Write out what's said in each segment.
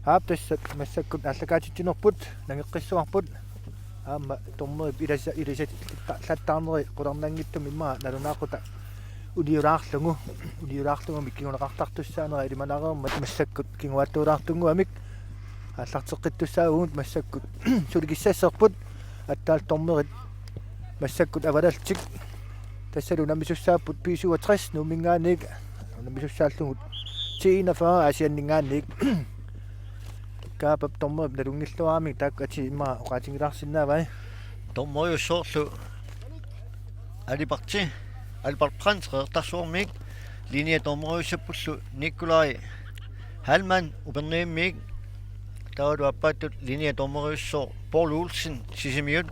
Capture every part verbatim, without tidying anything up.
Aap, tassa massakkut aallakaatitsinerput nangeqqissuarput. Aamma dommerip ilasa-, ilasallattaarneri qularnanngitsumik immaqa nalunaaqutaq uniulaarlugu, uniulaarlugumik kinguneqartartussaanera ilimanareermat massakkut kinguaattuulaartunnguamik aallarteqqittussaavugut. Massakkut sulikissasserput attaal dommerit massakkut avalallutik. Tassalu unammisussaapput B syvogtres Nuumminngaanniit, unammisussaallugu T enogfyrre Aasianninngaanniit. Kaapap dommerip nalunngilluaramik taakku atii immaqa oqaatigilaarsinnaavai. Dommeriussoorlu Alberti, Albert Brandt Qeqertarsuarmiit, linjedommeriussappullu Nikolaj Heilmann Upernavimmiit, taavalu aappaattut linjedommeriussoq Poul Olsen Sisimiut,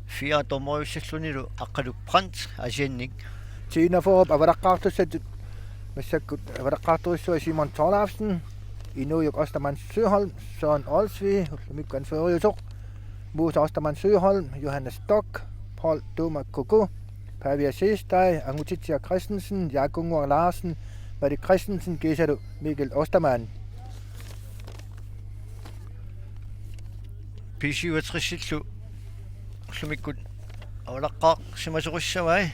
fjerde dommeriussallunilu Aqqaluk Brandt Aasianniit. T enogfyrre avalaqqaartussatut massakkut avalaqqaartorissua Simon Thorleifsen, Inujuk Ostermann Søholm, Søren Olsvig, ullumikkut anføreriusoq, Muus Ostermann Søholm, Johannes Stock, Paul Duma Kuku, Pavia Seestad, Angutitia Christensen, Jakob Ngor Larsen, Malik Christensen, kiisalu Mikkel Ostermann. B syvogtresillu ullumikkut avalaqqaarsimasorissavai.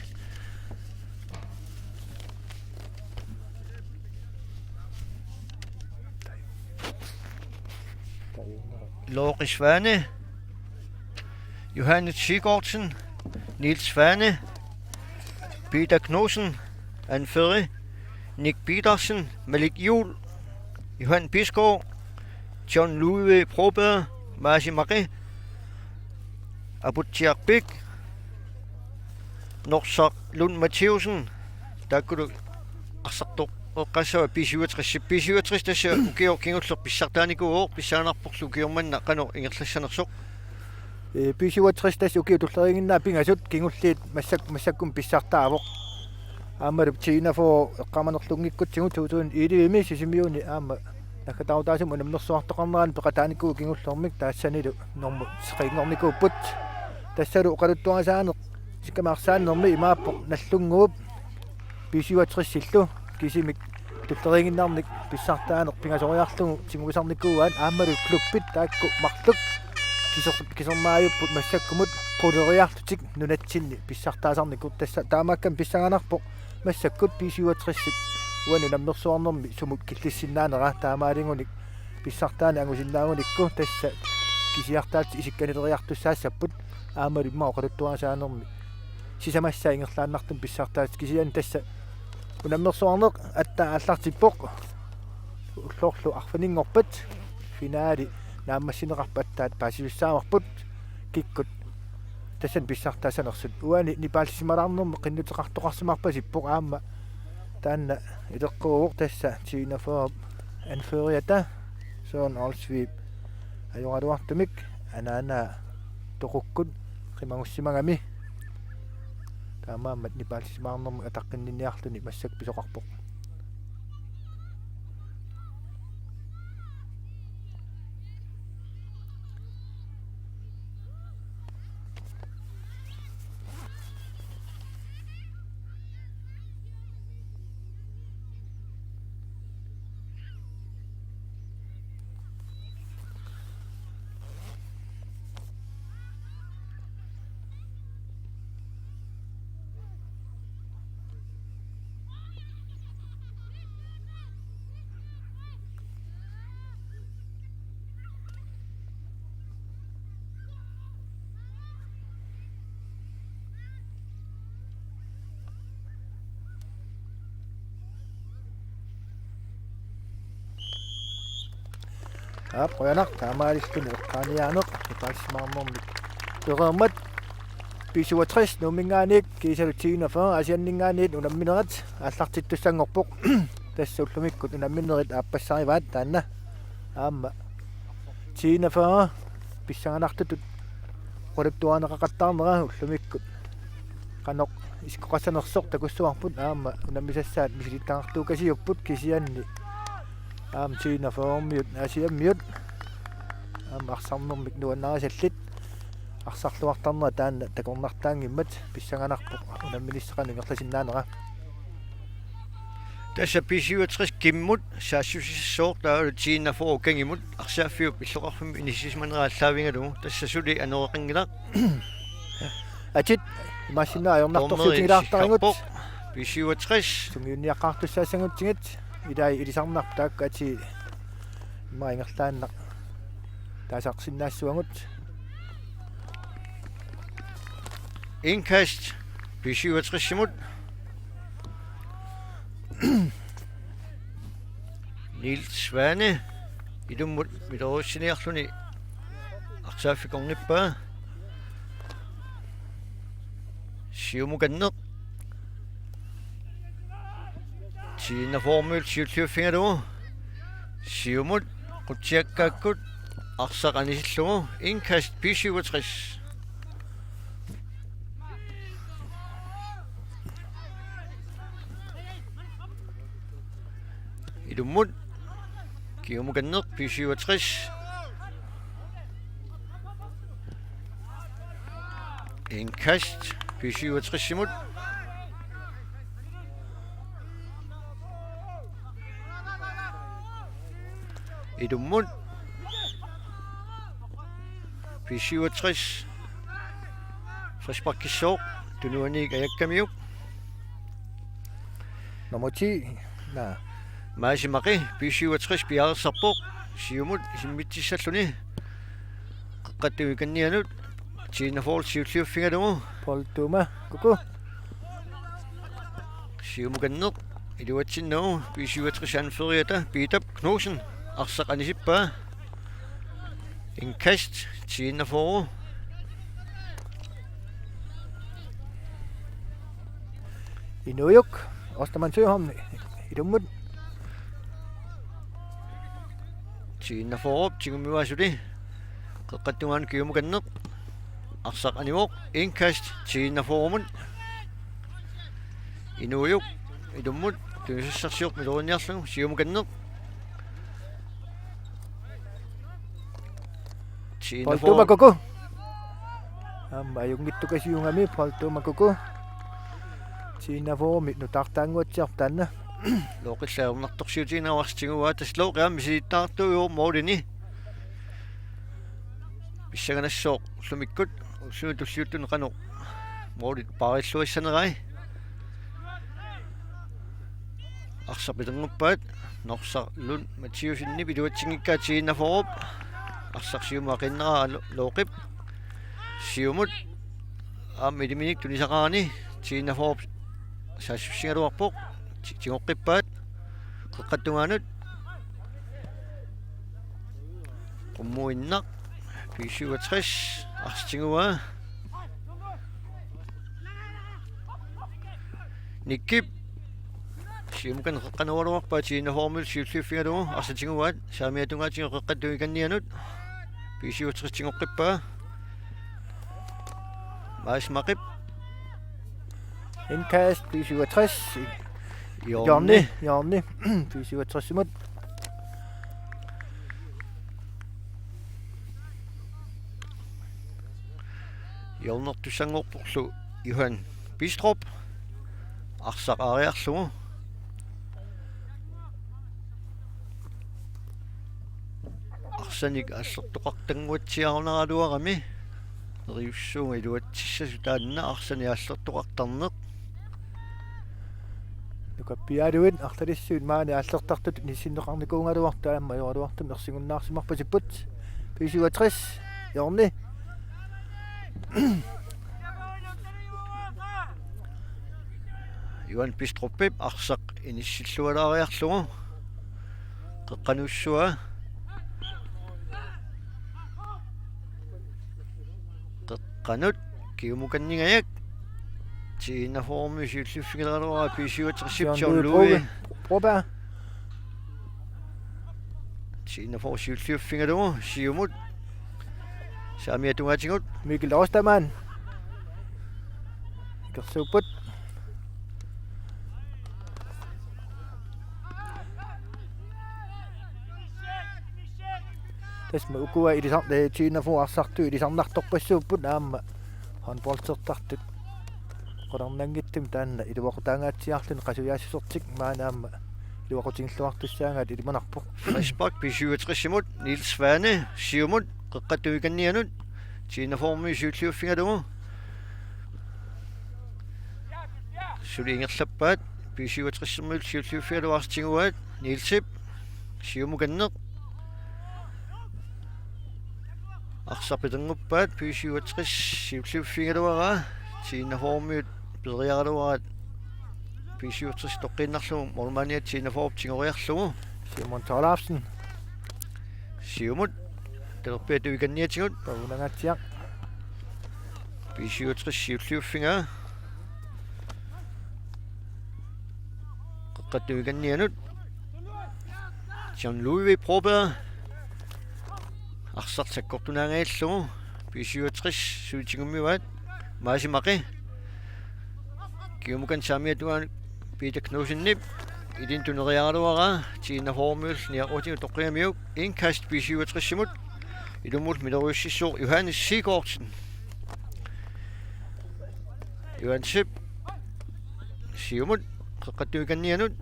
Lorke Svane, Johannes Sigurdsen, Niels Svane, Peter Knudsen, anfører, Nick Petersen, Malik Juhl, Johan Bisgaard, John Ludvig Broberg, Marci Maqe, Aputsiaq Bik, Norsaq Lund Mathæussen, taakkulu arsartoqqeqqassava B syvogtres, B syvogtres tassa ukioq kingulleq pissartaanikuuvoq, pissanganarporlu ukiormanna qanoq ingerlassanersoq. Ee, B syvogtres tassa ukiut tulleriiginnaa pingasut kingulliit massak-, massakkut pissartaavoq. Aammalu T enogfyrre eqqaamanerlunngikkutsigu to tusind elleve-mi Sisimiuni aamma naggataarutaasumik unammersuartoqarnerani peqataanikuuvoq kingullermik, taassanilu normu seqinngornikuupput. Tassalu oqaluttuarisaaneq isikkamik arsaannermi imaappoq Nagdlunguup B syvogtres-illu kisimik tulleriiginnarnik pissartaaneq pingasoriarlugu tiguisarnikuuaat, aammalu klubbit taakku marluk kiser-, kisermaajupput massakkumut quleriarlutik nunatsinni pissartaasarnikut. Tassa taamaakkami pissanganarpoq massakkut B syvogtres-it uani unammersuarnermi sumut killissinnaanera, taamaaligunik pissartaaneq angusinnaagunikku tassa kisiartaatsit isikkanileriartussaassapput, aammalu immaqa oqaluttuarisaanermi sisamassaa ingerlaannartumik pissartaassapput. Kisianni tassa unammersuarneq aatsaat aallartippoq, ullorlu arfininngorpat finaali naammassineqarpoq, aatsaat paasisussaavarput kikkut tassani pissartaassanersut. Uani nipaallisimalaarnermi qinnuteqartoqarsimarpasippoq, aamma taanna ileqquuvoq. Tassa T enogfyrre anføreriata Søren Olsvig ajoraluartumik anaanaa toqukkut qimagussimagami. Taamaammat nipaallisimalaarnermut ataqqinninniarluni massakkut pisoqarpoq. Aap, qujanaq, taamaalilluni eqqaaniaaneq nipaallisimalaarnermik pereermat. B syvogtres Nuumminngaanniit kiisalu T enogfyrre Aasianninngaanniit unamminerat aallartittussanngorpoq. Tassa ullumikkut unamminerit aappassarivaat taanna. Aamma T enogfyrre pissanganartutut oqaluttuarineqaqattaarnera ullumikkut qanoq isikkoqassanersoq takussuarput, aamma unammisassaat misilittagaqartuukasiupput, kisianni aamma T enogfyrremiut Aasiammiut aamma arsarnermik nuannarisallit arsarluartarnerat taanna takornartaanngimmat pissanganarpoq unamminissaa qanoq ingerlasinnaanera. Tassa B syvogtres Kimmut saassussissooq taavalu T enogfyrre Kangimut arsaaffiup illoqarfimmi inissisimanera aallaavigalugu, tassa suli anoreqanngilaq. Atit, imaassinnaavoq ajornartorsiutigilaartarigut. Dommeri sikkarpoq, B syvogtres. Sungiunniaqqaartussaassagutsigit, ilai ilisarnarpoq taakku atii immaqa ingerlaannaq taasarsinnaassavagut. Indkast B syvogtres-imut. Niels Svane ilummut miloriussiniarluni arsaaffikornippaa. Siumukanneq. T enogfyrre-miut siulliuffigalugu. Siumut qutsiakkaakkut arsaq anisillugu. Indkast B syvogtres. Ilummut. Kiumukanneq B syvogtres. Indkast B syvogtres-imut. Ilummut. B syvogtres. Frisparkissooq. Tunuaniit ajakkamiuk. Nummer ti. Naa. Maasi Maqi, B syvogtres piareersarpoq. Siumut isimmitsissalluni. Qeqqata tungaanut. T enogfyrre siulliuffigalugu. Paul Tuma Kuku. Siumukanneq iluatsinnagu B syvogtres anføreriata Peter Knudsen arsaq anisippaa. Indkast T enogfyrre. Inuujuk, Ostermann Søholm, ilummut. T enogfyrre, tigummivaat suli. Qeqqata tungaanut kiumukanneq. Arsaq anivoq, indkast T enogfyrre-mut. Inuujuk, ilummut, tunisassarsiorpoq miloriinniarlugu, siumukanneq. T enogfyrre. Paul Tuma Kuku. Aamma ajunngitsukasiugami Paul Tuma Kuku. T enogfyrre-mi nutaartaannguatsiarpoq taanna. Looqillu ajornartorsiutigineqarsinnaavoq tiguaa, tassa Looqi aamma misilittagartuuvoq målini. Pissanganassaaq ullumikkut, ullumikkut tulliuttuni qanoq målit paarilluassanerai. Arsaq pilernguppaat, Norsaq Lund Mathiussenip iluatsinngikkaa T enogfyrre-p. Arsaq siumut aqiinnarpaa Lo-, Looqip. Siumut aamma iliminik tunisaqarani T enogfyrre-p saassussigaluarpoq. Ti-, tigoqqippaat. Qeqqata tungaanut. Qummuinnaq. B syvogtres. Arsaq tiguaa. Nikkip. Siumukanneq qeqqanut oqaluarpaa T enogfyrre-miut siulliuffigalugu. Arsaq tiguaat. Saamiata tungaatigut qeqqata tungaanut. B syvogtres tigoqqippaa. Maasi Maqip. Indkast B syvogtres. Hjørne. Hjørne. Hjørne. B syvogtres-imut. Hjørnertussanngorporlu Johan Bistrup. Arsaq aariarlugu. Arsanik aallertoqartannguatsiarunaraluarami. Neriussuunga iluatsissasut taanna arsanik aallertoqartarneq. Nukappialuit arlalissuit maani aallertartut inissinneqarnikuugaluartut aamma ajoraluartumik ersigunnaarsimarpasipput. B syvogtres, Jørni. Johan Bistrupip arsaq inissillualaariarlugu. Qeqqanut ussua. Qeqqanut kiumukanningajak. T enogfyrre-mi siulliuffigileraluara B syvogtres-ip John John Louis Louis. Broberg. T enogfyrre siulliuffigalugu siumut. Saamiata tungaatigut. Mikkel Ostermann. Ikersuupput. Tassa ukua ilisar-, eh, T enogfyrre arsartut ilisarnartorpassuupput aamma håndboldertartut. Qularnanngitsumik taanna iluaqutaangaatsiarluni qasujaassusertik maani aamma iluaqutigilluartussaagaat ilimanarpoq. Frispark B syvogtres-imut, Niels Svane siumut, qeqqata tungaanut, T-enogfyrre-miut siulliuffigalugu. Suli ingerlappaat, B syvogtres-imiut siulliuffigalugu arsaq tiguaat, Nielsip siumukanneq. Arsaq pilernguppaat, B syvogtres siulliuffigaluaraa, T-enogfyrre-miut peeriaraluaraat, B syvogtres toqqiinnarlugu målmandiat T-enogfyrre tigoriarlugu. Simon Thorleifsen. Siumut, talerpiata tungaanut. Paunangaatsiaq. B syvogtres siulliuffigaa. Qeqqata tungaanut. John Louis Broberg. Arsaq sakkortunaangajallugu. B syvogtres suli tigummivaat. Maasi Maqe. Kiumukanneq saamiata tungaanut Peter Knudsenip. Ilini tuneriaraluaraa. T-enogfyrre-miut niaqutigut toqqigamiuk. Indkast B syvogtres-imut. Ilummut miloriussissaaq Johannes Sigurdsen. Johansip. Siumut. Qeqqata tungaanut.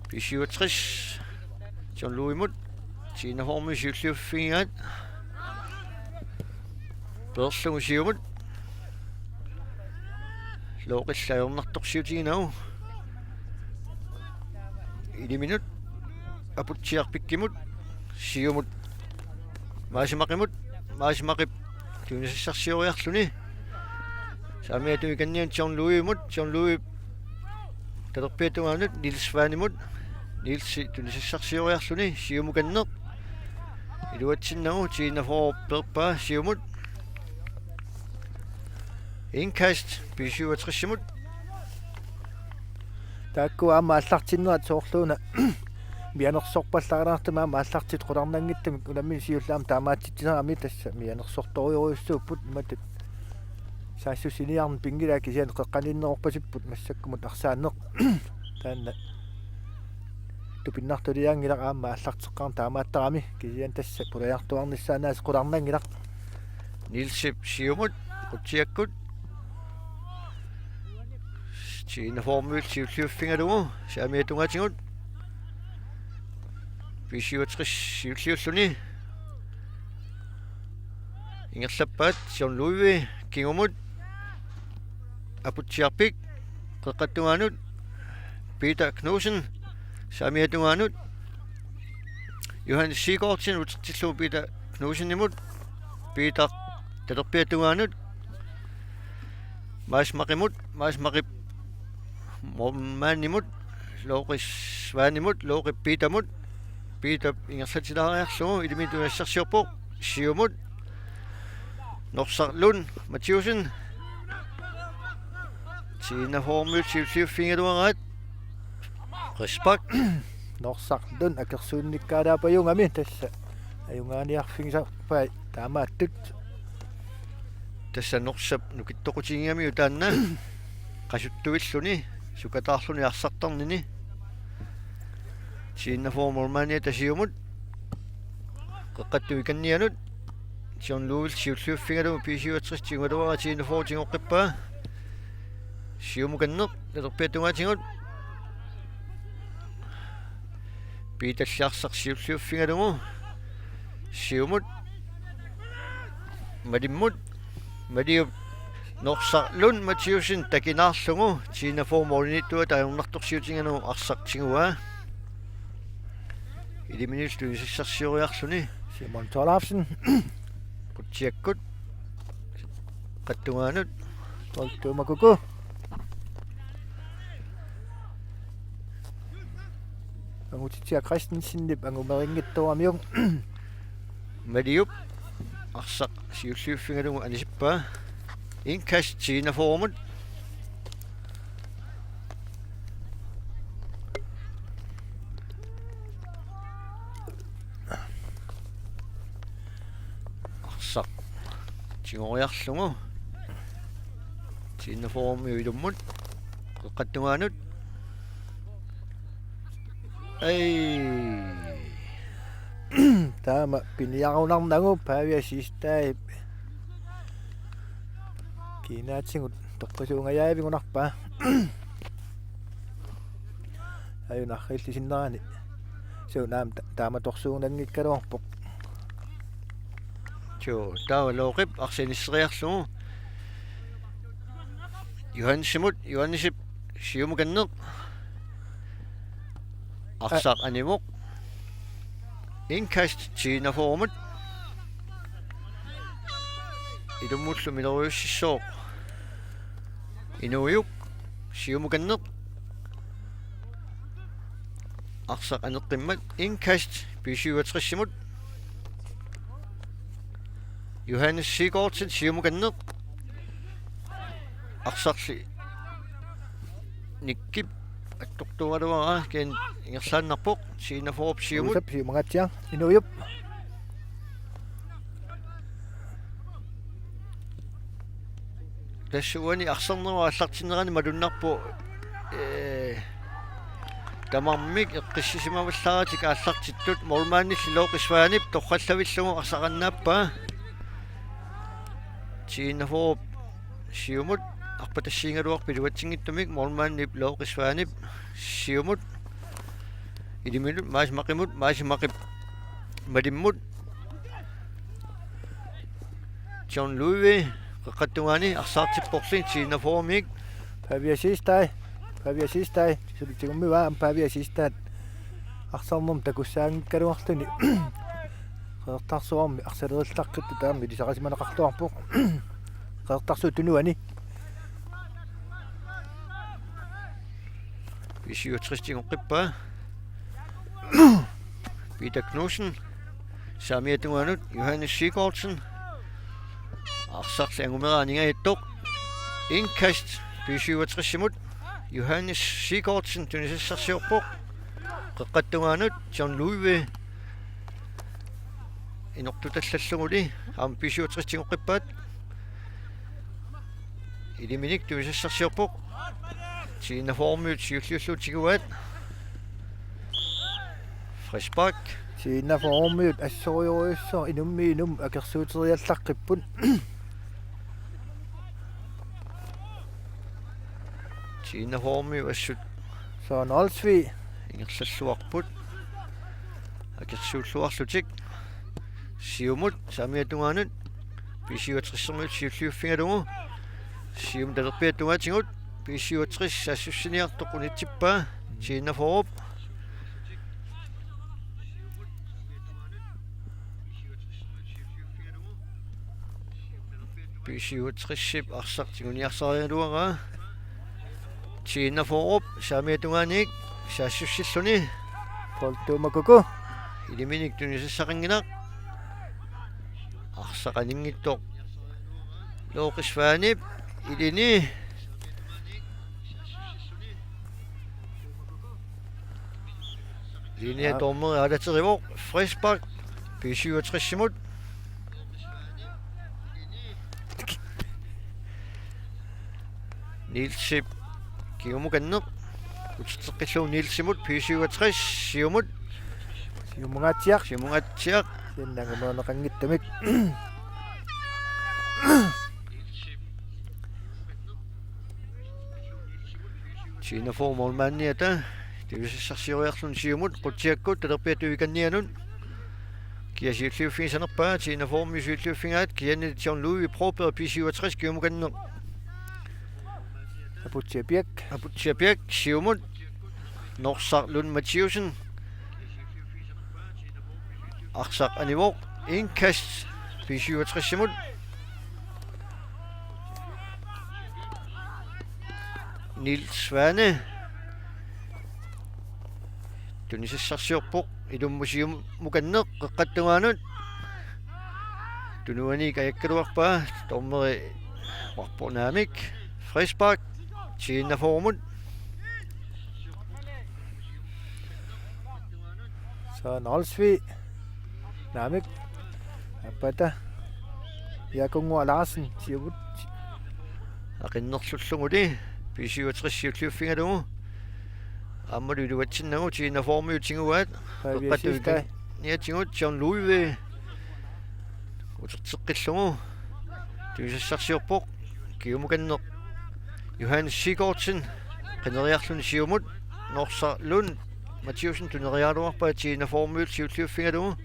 B syvogtres. John Louis-mut. T-enogfyrre-miut siulliuffigaat. Peerlugu siumut. Looqillu ajornartorsiutiginagu. Iliminut. Aputsiaq Pikkimut. Siumut. Maasi Maqimut. Maasi Maqip tunisassarsioriarluni. Saamiata tungaanut John Louis-mut. John Louis talerpiata tungaanut Niels Svanemut. Nielsi tunisassarsioriarluni. Siumukanneq. Iluatsinnagu T-enogfyrre peerpaa siumut. Indkast B syvogtres-imut. Taakku aamma aallartinnerat soorluuna mianersorpallaaraartumi aamma aallartittoq qularnanngitsumik unammineq siulleq aamma taamaatsitsinerami tassa mianersortorujorujussuupput imatut saassussiniarneq pinngilaat kisianni qeqqaniinnerorpasipput massakkumut arsaanneq. Taanna tupinnartuliaanngilaq aamma aallarteqqaarneq taamaattarami kisianni tassa pulajartuarnissaanut qularnanngilaq. Nielsip siumut, Qutsiakkut. T-enogfyrre-miut siulliuffigalugu, saamiata tungaatigut. B syvogtres siulliulluni. Ingerlappaat, John Louis, kingumut. Aputsiaq Pik, qeqqata tungaanut. Peter Knudsen, saamiata tungaanut. Johannes Sigurdsen utertillugu Peter Knudsenimut. Peter talerpiata tungaanut. Maasi Maqimut, Maasi Maqip målmandimut, Looqi Svanemut, Looqi Petermut. Peter ingerlatilaariarlugu, ilimi tunisassarsiorpoq, siumut. Norsaq Lund Mathiussen. T-enogfyrre-miut siulliuffigaluaraat. Frispark. Norsaq Lund akersuunnikkaalaapajugami tassa. Ajugaaniarfigisarpai taamaattut. Tassa Norsap nukittoqutigigamiuk taanna. Qasuttuilluni, sukataarluni arsartarnini. T-enogfyrre målmandiata siumut. Qeqqata tungaanut. John Louis siulliuffigalugu B syvogtres tigugaluaraa T-enogfyrre tigoqqippaa. Siumukanneq, talerpiata tungaatigut. Peterli arsaq siulliuffigalugu. Siumut. Malimmut. Maliup Norsaq Lund Mathiussen takinaarlugu. T-enogfyrre målimiittuata ajornartorsiutiginagu arsaq tiguaa. Iliminut tunisassarsioriarluni. Simon Thorleifsen. Qutsiakkut. Qeqqata tungaanut. Toltumakuku. Angutitsiaq Christensenip angumerinngitsooramiuk. Maliup arsaq siulliuffigalugu anisippaa. Indkast T-enogfyrre-mut. Arsaq tigoriarlugu. T-enogfyrre-miut ilummut. Qeqqata tungaanut. Ai. Taama piniarunarnagu Pavia Siegstadip kiinaatigut toqqisuungajaavigunarpaa. Ajunarriillisinnerani. Suu, naamik ta-, taamatorsuugunanngikkaluarpoq. Joo, taava Looqip arsaq inisseriarlugu Johannesimut, Johannesip siumukanneq. Arsaq anivoq. Indkast T enogfyrremut. Ilummullu mineriussissooq Inuujuk, siumukanneq. Arsaq aneqqimmat, indkast B syvogtresimut. Johannes Sigurdsen, siumukanneq. Arsarli Nikkip attortuugaluaraa, kisianni ingerlaannarpoq. T enogfyrrep siumut. Uusap siumangaatsiaq, Inuujup. Tassa uani arsarnerup aallartinnerani malunnarpoq, ee, tamarmik eqqissisimavallaaratik aallartittut, målmandilli Looqi Svanep torrallavillugu arsaqannaappaa. T enogfyrrep siumut, arpatassiigaluarpoq iluatsinngitsumik, målmandip Looqi Svanep siumut. Iliminut Maasi Maqimut, Maasi Maqip malimmut. John Louis, qeqqata tungaani, arsaartipporli, T enogfyrremik. Pavia Siegstad, Pavia Siegstad, suli tigummivaa, aamma Pavia Siegstad. Arsarnermut takussaanngikkaluarluni. Qeqertarsuarmi arsalerillaqqippoq, taama ilisarisimaneqarluarpoq. Qeqertarsuup tunuani. B syvogtres tigoqqippaa. Peter Knudsen. Saamiata tungaanut Johannes Sigurdsen. Arsarli angumeraa aningajattoq. Indkast B syvogtresimut. Johannes Sigurdsen tunisassarsiorpoq. Qeqqata tungaanut John Louis. Inortutallalluguli aamma B syvogtres tigoqqippaat. Iliminik tunisassarsiorpoq. T enogfyrremiut siulliullugu tiguaat. Frispark. T enogfyrremiut assorujussuaq inummit inummut akersuuteriallaqqipput. T enogfyrremiut assut. Søren Olsvig. Ingerlalluarput. Akersuulluarlutik. Siumut, saamiata tungaanut. B syvogtresimut siulliuffigalugu. Siumut talerpiata tungaatigut. B syvogtres saassussiniartoq unitsippaa. T enogfyrrep. B syvogtresip arsaq tiguniarsarigaluaraa. T enogfyrrep saamiata tungaaniit saassussilluni. Paul Tuumakuku. Iliminik tunisassaqanngilaq. Arsaq aninngitsoq. Looqi Svanep. Ilini. Linea, ja, dommeri aalaterivoq. Frispark B syvogtresimut. Nielsip kingumukanneq. Uterteqqillugu Nielsimut, B syvogtres, siumut. Siumungaatsiaq. Siumungaatsiaq. Sinnangumeerneqanngitsumik. T enogfyrre målmandiata tunisassarsioriarluni siumut, Qutsiakkut talerpiata tungaanianut. Kia siulliuffigisanerpaa, T enogfyrremi siulliuffigaat, kianni John Louis Broberg, B syvogtres, kingumukanneq. Aputsiaq Birch. Aputsiaq Birch, siumut. Norsaq Lund Mathæussen. Arsaq anivoq. Indkast B syvogtresimut. Niels Svane. Tunisassarsiorpoq. Ilummut siumukanneq qeqqata tungaanut. Tunuaniit ajakkaluarpaa, dommeri uarpoq naamik. Frispark. T enogfyrremut. Søren Olsvig. Naamik. Aappata. Jakob Ngua Larsen, siumut. Aqinnerlulluguli, B syvogtres siulliuffigalugu. Aammalu iluatsinnagu, T enogfyrremiut tiguaat. Pavia Qeqqata Siegstad. Tungaaniatigut, John Louis. Uterteqqillugu. Tunisassarsiorpoq. Kingumukanneq. Johannes Sigurdsen. Qineriarluni siumut. Norsaq Lund Mathiussen tuneriaraluarpaa T-41-miut siulliuffigalugu.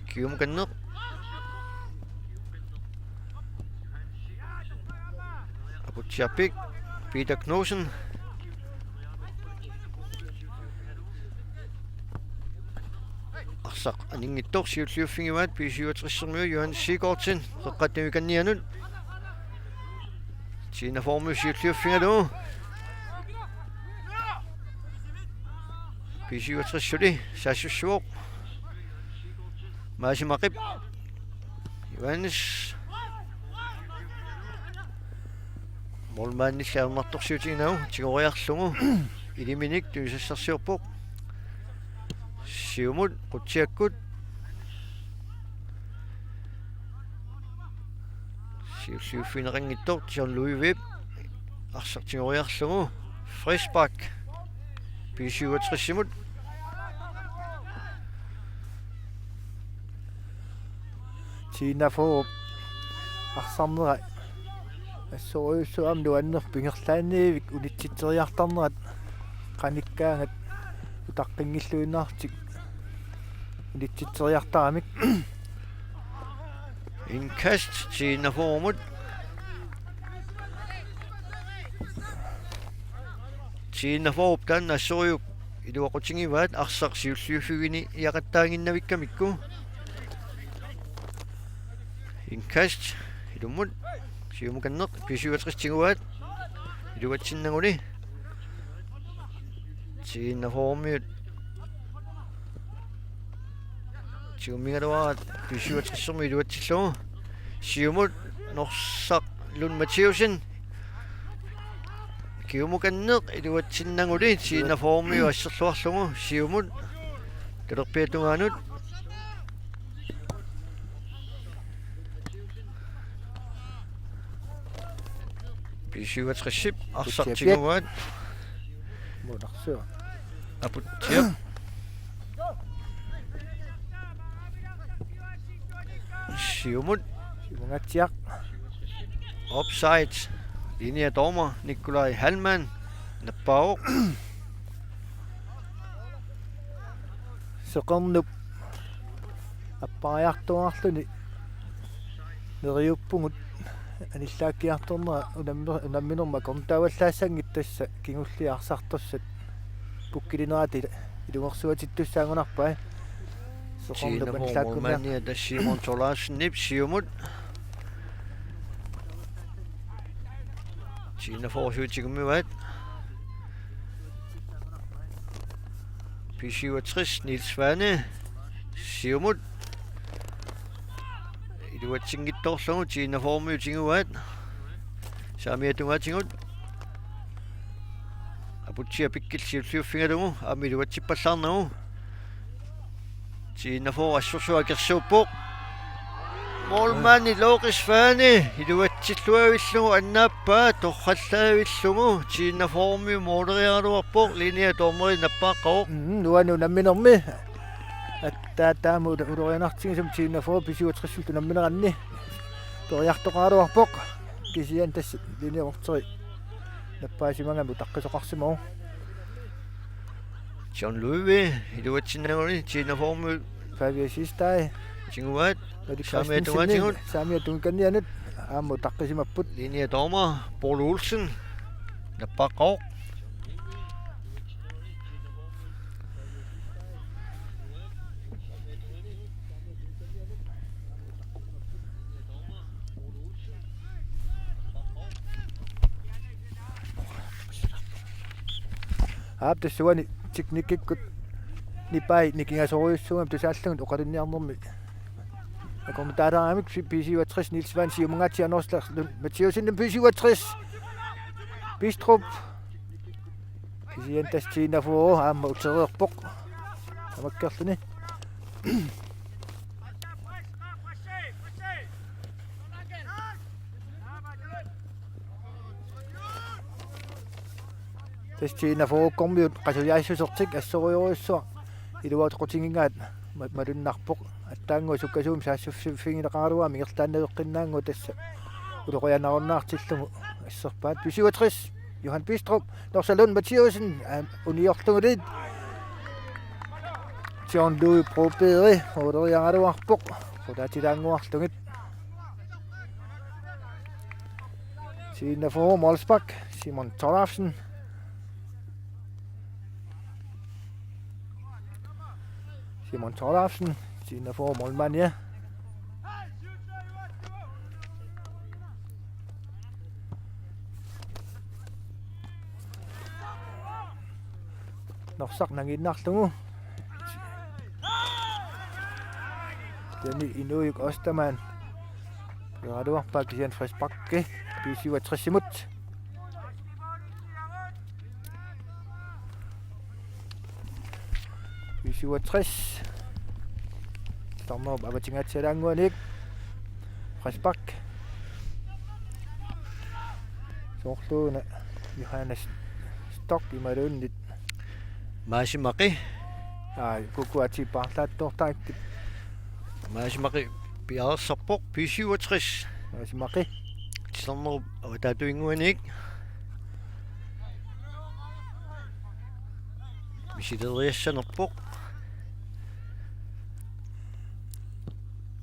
Kiumukanneq. Aputsiarpik Peter Knudsen. Arsaq aninngitsoq siulliuffigivaat B-syvogtres-imiut Johannes Sigurdsen qeqqata tungaaninngaanniit. T-41-miut siulliuffigalugu. B-syvogtres suli saassussivoq. Maasi Maqip. Johannes. Målmandilli ajornartorsiutiginagu tigoriarlugu. Iliminik tunisassarsiorpoq. Siumut, Qutsiakkut. Siulliuffigineqanngitsoq John Louis Webb. Arsaq tigoriarlugu. Frispark. B-syvogtres-imut. T-41 arsarnera assorujussuaq aamma nuannerpoq ingerlaannavik unitsitseriartarnerat qanikkaangat utaqqinngilluinnarlutik unitsitseriartaramik. Indkast T-41-mut. T-41 taanna assorujuk iluaqutigivaat arsaq siulliuffiginiaqattaaginnavikkamikku. Indkast ilummut siumukanneq B-syvogtres tiguaat iluatsinnaguni. T-41-miut tigummigaluaraat B-syvogtres-ermiut iluatsillugu. Siumut Norsaq Lund Mathiussen. Kiumukanneq iluatsinnaguli T-41-miut asserluarlugu siumut talerpiata tungaanut. B-syvogtres-ip arsaq Aputsiaq. Tiguaat. Muunarsuaq. Aputsiaq. Siumut. Siumungaatsiaq. Offside. Linjedommer Nikolaj Hallmann nappaavoq. Seqernup appariartuaarluni neriuppugut anillaakkiartornera unammi-, unamminermi akornutaavallaassanngitsoq tassa kingulliit arsartussat pukkilinerata il-, ilungersuatittussaangunarpai. Seqernup T-41 anillaakkunniar-, målmandia tassa Simon Thorleifsenip siumut. T-41 suli tigummivaat. B-syvogtres Niels Svane siumut. Iluatsinngitsoorlugu T-41-miut tiguaat. Saamiata tungaatigut. Aputsiaq Pikkil siulliuffigalugu aamma iluatsippallaarnagu. T-41 assorsuaq akersuuppoq. Målmandi Loris Svane iluatsilluavillugu annaappaa torrallaavillugu T-41-miut måleriaraluarpoq, linjedommeri nappaaqqavoq. Mm, nuanneq unamminermi. Attaataamut ulorianartigisumik T-41 B-syvogtres-illu unammineranni periartoqaraluarpoq. Kisianni tassa linjevogteri nappaasimagami utaqqisoqarsimavoq. John Louis iluatsinnaguli T-41-miut Fabian Sistai tiguaat. Malik saamiata Christensen tungaatigut. Saamiata tungaaninngaanniit aamma utaqqisimapput. Linjedommer Paul Olsen nappaaqqavoq. Aap, tassuuna teknikkikkut nipai nikingasorujussuugami tusaallugu oqalunniarnermi. Akornutaalaaramik B-syvogtres Niels Svane siumungaatsiaq Norsaq Lund Mathiussen B-syvogtres. Bistrup. Kisianni tassa T-41 aamma utereerpoq. Tamakkerluni. Tassa T-41-miut qasujaassusertik assorujussuaq iluaqutigigaat ma-, malunnarpoq. Attaannguaq sukkasuumik saassussivigineqaraluarami ingerlaannaveqqinnaannguaq tassa ulorianarunnaartillugu asserpaat. B-syvogtres Johan Bistrup, Norsaq Lund Mathiussen, aam, uniorlugulu. John Louis Broberg, uuleriaraluarpoq, qulaatilaannguarlugit. Sinnafo målspark, Simon Thorleifsen. Simon Thorleifsen, Sinnafo målmand, ja. Norsaq nangiinnarlugu. Dani Inujuk Ostermann. Peeraluarpaa kisianni frisparki B syvogtres-imut. B syvogtres. Dommerup avatangiatsialaannguanik. Frispark. Soorluuna Johannes Stock imaluunniit Maasi Maqi. Aa, kukuati paarlaattoortarakkit. Maasi Maqi piareersarpoq, B syvogtres. Maasi Maqi. Tilernerup avataatuinnguanik. Misileriassanerpoq.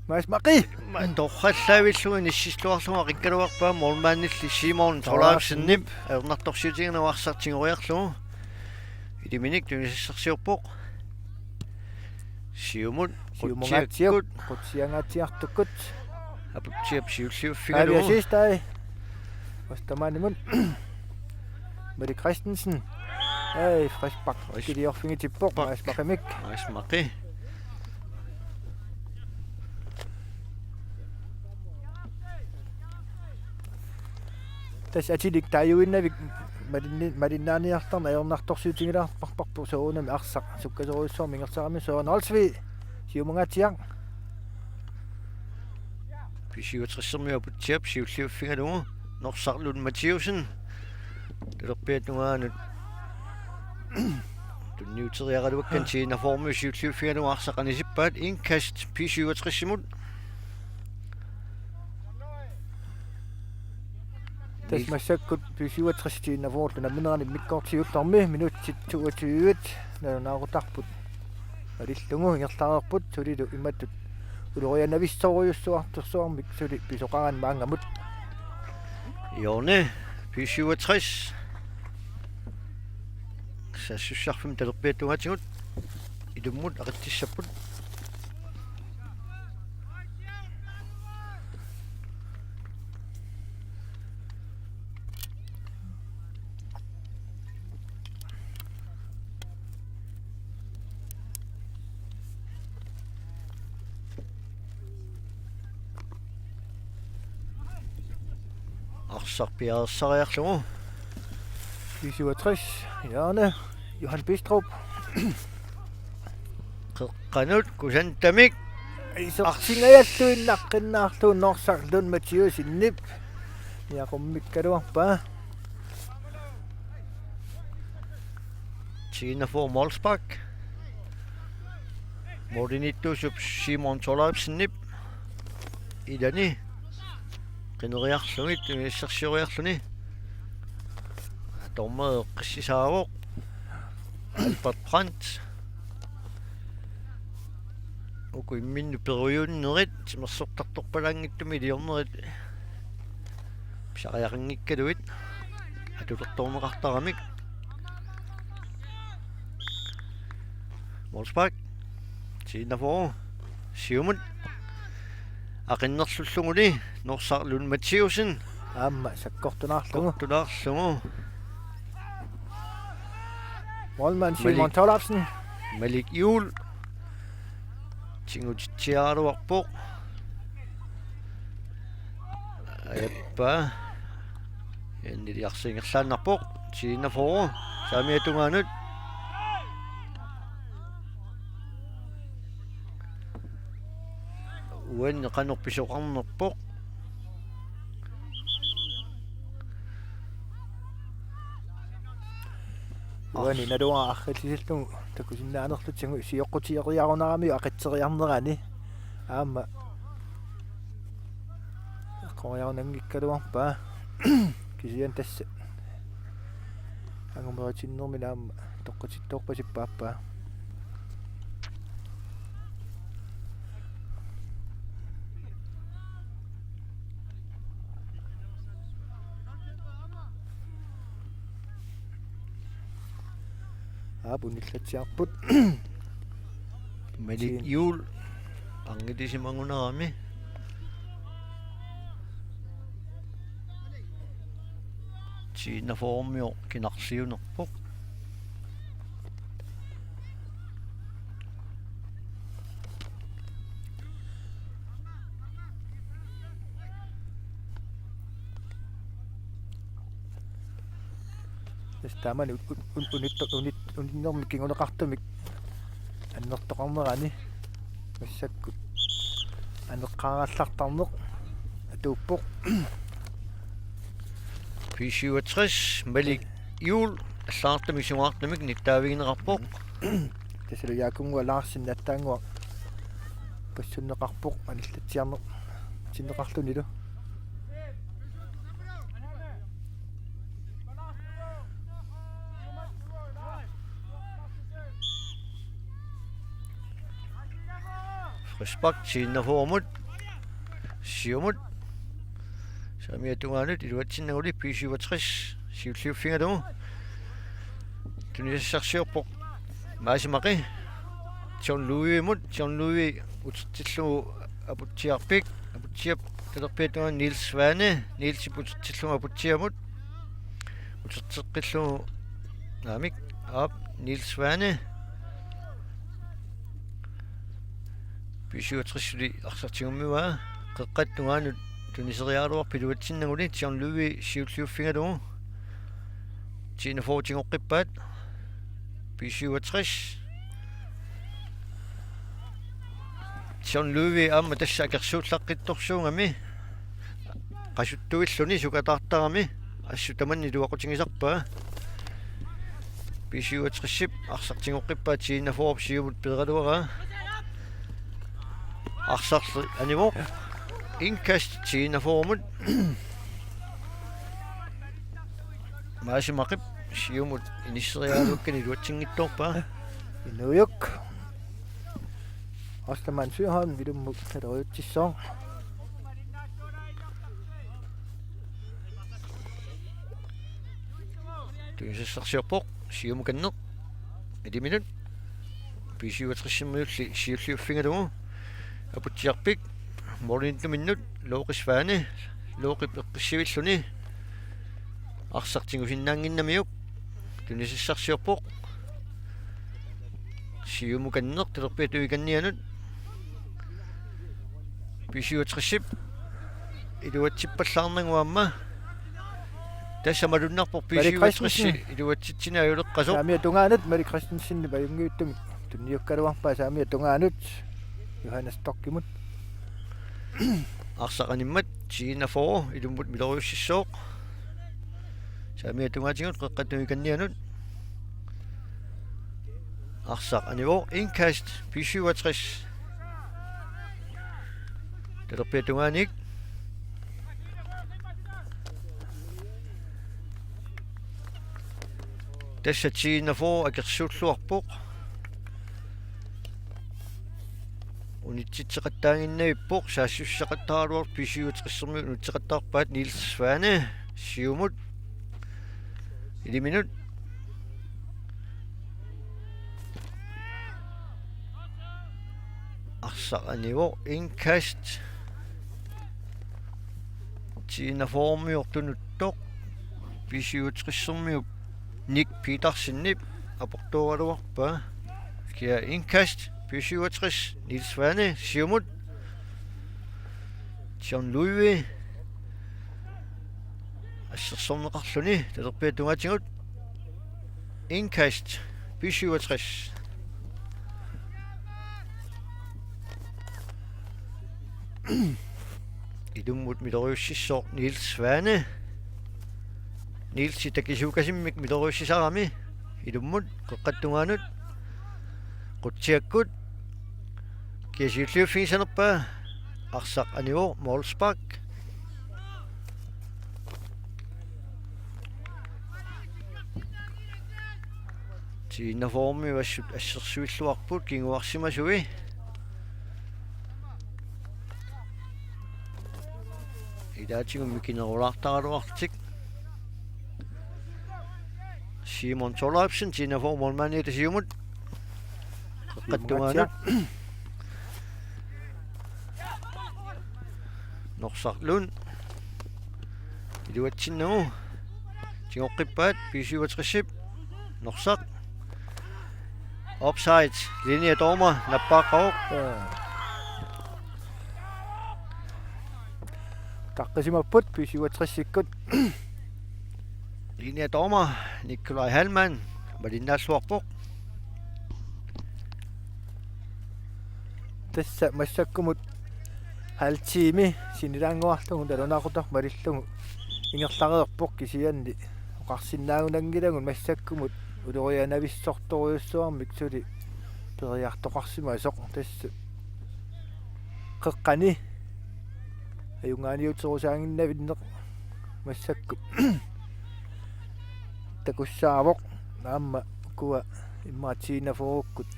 Maasi Maqi. Ma-, torrallaavilluni inissilluarlugu aqikkaluarpaa målmandilli Simon Thorleifsenip ajornartorsiutigineq arsaq tigoriarlugu. Ilaminik tunisassarsiorpoq. Siumut, Siumungaatsiaq, qutsiakkut. Qutsiangaatsiartukkut. Aputsiap siulliuffigalugu. Aviasiistai. Ostermannimut. Mette Christensen. Ei, frispark. Frispark. Kiliorfigitippoq, Maasi Maqimik. Maasi Maqi. Tassa atilik taaguinnavik malinni-, malinnaaniartarneq ajornartorsiutigilaarparparput soorunami arsaq sukkasoorujussuarmik ingerlanerani. Søren Olsvig, Siumungaatsiaq. B syvogtres-ermiut Aputsiap siulliuffigalugu. Norsaq Lund Mathiussen. Talerpiata tungaanut. Tunniuteriaraluakka Sinnafo-rmiut siulliuffigalugu arsaq anisippaat. Indkast B syvogtres-imut. Tassa massakkut B syvogtres Sinnafo-rmiut unamminerani immikkoortut siullermi minutsit toogtyve nalunaaqutarput malillugu ingerlareerput sulilu imatut ulorianavissorujussuartorsuarmik suli pisoqarani maannamut. Hjørne, B syvogtres. Saassussarfimmi talerpiata tungaatigut ilummut aqitsissapput. Arsaq piareersariarlugu. B syvogtres, Hjørne, Johan Bistrup. Qeqqanut kusantamik. Isertingajalluinnaqqinnaarlugu Norsaq Lund Mathiussenip. Niaqummikkaluarpaa. Sinnafo målspark. Målimiittuusup Simon Thorleifsenip. Ilani. Qineriarlugit, tunisassarsioriarluni. Dommeri eqqissisaavoq. Albert Brandt. Uku imminnut perujuunnerit, timersortartorpalaanngitsumik iliornerit. Pisariaqanngikkaluit. Atulertorneqartaramik. Målspark. Sinnafo. Siumut. Aqinnerlulluguli Norsaq Lund Mathiussen. Aamma sakkortunaarlugu. Sakkortunaarlugu. Målmand Simon Malik. Thorleifsen. Malik Juul. Tigutitsiaraluarpoq. Ajappa. Enniliarsi ingerlaannarpoq. Sinnafo. Saamiata tungaanut. Uani qanoq pisoqarnerpoq. Uani naluara arriillisillugu takusinnaanerlutsigu sioqqutioriarunaramiuk aqitseriarnerani. Aamma eqqoriarunanngikkaluarpaa. Kisianni tassa Angumeritinnermini aamma toqqutittoorpasippoq aappaa. Aap, unillatsiarput. Malik Juul. Anngitisimagunarami. T-enogfyrremioq kinarliunerpoq. Tassa taamani un-, un-, un-, unitto-, unit-, uninnermik kinguneqartumik annertoqarnerani massakkut aneqqaarallartarneq atuuppoq. B syvogtres, Malik Juul, allagartamik sungaartumik nittaavigineqarpoq. Tassalu Jaakunnguaq Larsen attaannguaq passunneqarpoq anillatsiarneq tinneqarlunilu. Frispark T-enogfyrremut. Siumut. Saamiata tungaanut iluatsinnaguli B syvogtres siulliuffigalugu. Tunisassarsiorpoq Maasi Maqi. John Louisimut. John Louis utertillugu Aputsiarpik. Aputsiap talerpiata tungaanut Niels Svane. Nielsip utertillugu Aputsiamut. Uterteqqillugu naamik. Aap, Niels Svane. B syvogtres suli arsaq tigummivaa. Qeqqata tungaanut tuniseriaraluarpoq iluatsinnaguli John Louis siulliuffigalugu. T-enogfyrre tigoqqippaat. B syvogtres. John Louis aamma tassa akersuullaqqittorsuugami. Qasuttuilluni sukataartarami. Assut tamanna iluaqutigisarpaa. B syvogtresip arsaq tigoqqippaa T-enogfyrrep siumut peeraluaraa. Arsarli anivoq. Indkast T-enogfyrremut. Maasi Maqip siumut inisseriaraluakkani iluatsinngitsoorpaa. Inuujuk. Ostermann Søholm ilummut naloriutsissaaq. Tunisassarsiorpoq siumukanneq. Iliminut. B syvogtresimiulli siulliuffigalugu. Aputsiarpik. Måliminnut Loqi Svane. Loqip eqqissivilluni. Arsaq tigusinnaannginnamiuk. Tunisassarsiorpoq. Siumukanneq talerpiata tungaaniannut. B syvogtresip iluatsippallaarnagu aamma. Tassa malunnarpoq B syvogtres iluatsitsineq ajuleqqasoq. Saamiata tungaanut Malik Christensen ajunngitsumik tunniukkaluarpaa saamiata tungaanut Johannes Stokkimut. Arsaq animmat T-enogfyrre ilummut miloriussissooq. Saamiata tungaatigut qeqqata tungaaniannut. Arsaq anivoq, indkast B syvogtres. Talerpiata tungaaniit. Tassa T-enogfyrre akersuulluarpoq. Unitsitseqattaaginnavippoq, saassussaqattaaraluarpoq B syvogtresimiut unitseqattaarpaat. Niels Svane siumut. Iliminut. Arsaq anivoq, indkast. T-enogfyrremiut tunuttoq. B syvogtresimiut Nick Petersenip aportooraluarpaa. Kia indkast. B syvogtres Niels Svane siumut. John Louis. Assersorneqarluni talerpiata tungaatigut. Indkast B syvogtres. Ilummut miloriussissooq Niels Svane. Nielsi takisuukasimmik miloriussisarami. Ilummut qeqqata tungaanut. Qutsiakkut. Kia siulliuffigissanerpaa. Arsaq anivoq, målspark. T-enogfyrremi assut assersuilluarput kinguarsimasui. Ilaatigut mikinerulaartaraluarlutik. Simon Thorleifsen, T-enogfyrre målmandiata siumut. Qeqqata tungaanut. Norsaq Lund. Iluatsinnagu. Tigoqqippaat B syvogtres-ip. Norsaq. Offside. Linjedommer nappaaqqavoq. Taqqisimapput B syvogtres-ikkut. Linjedommer Nikolaj Heilmann malinnaalluarpoq. Tassa massakkumut halv time sinilaannguarlugu nalunaaqutaq malillugu ingerlareerpoq, kisianni oqarsinnaagunanngilagut massakkumut ulorianavissortorujussuarmik suli periartoqarsimasoq, tassa qeqqani ajugaaniuterusaaginnavinneq massakkut takussaavoq. Aamma ukua immaqa T-enogfyrre-kkut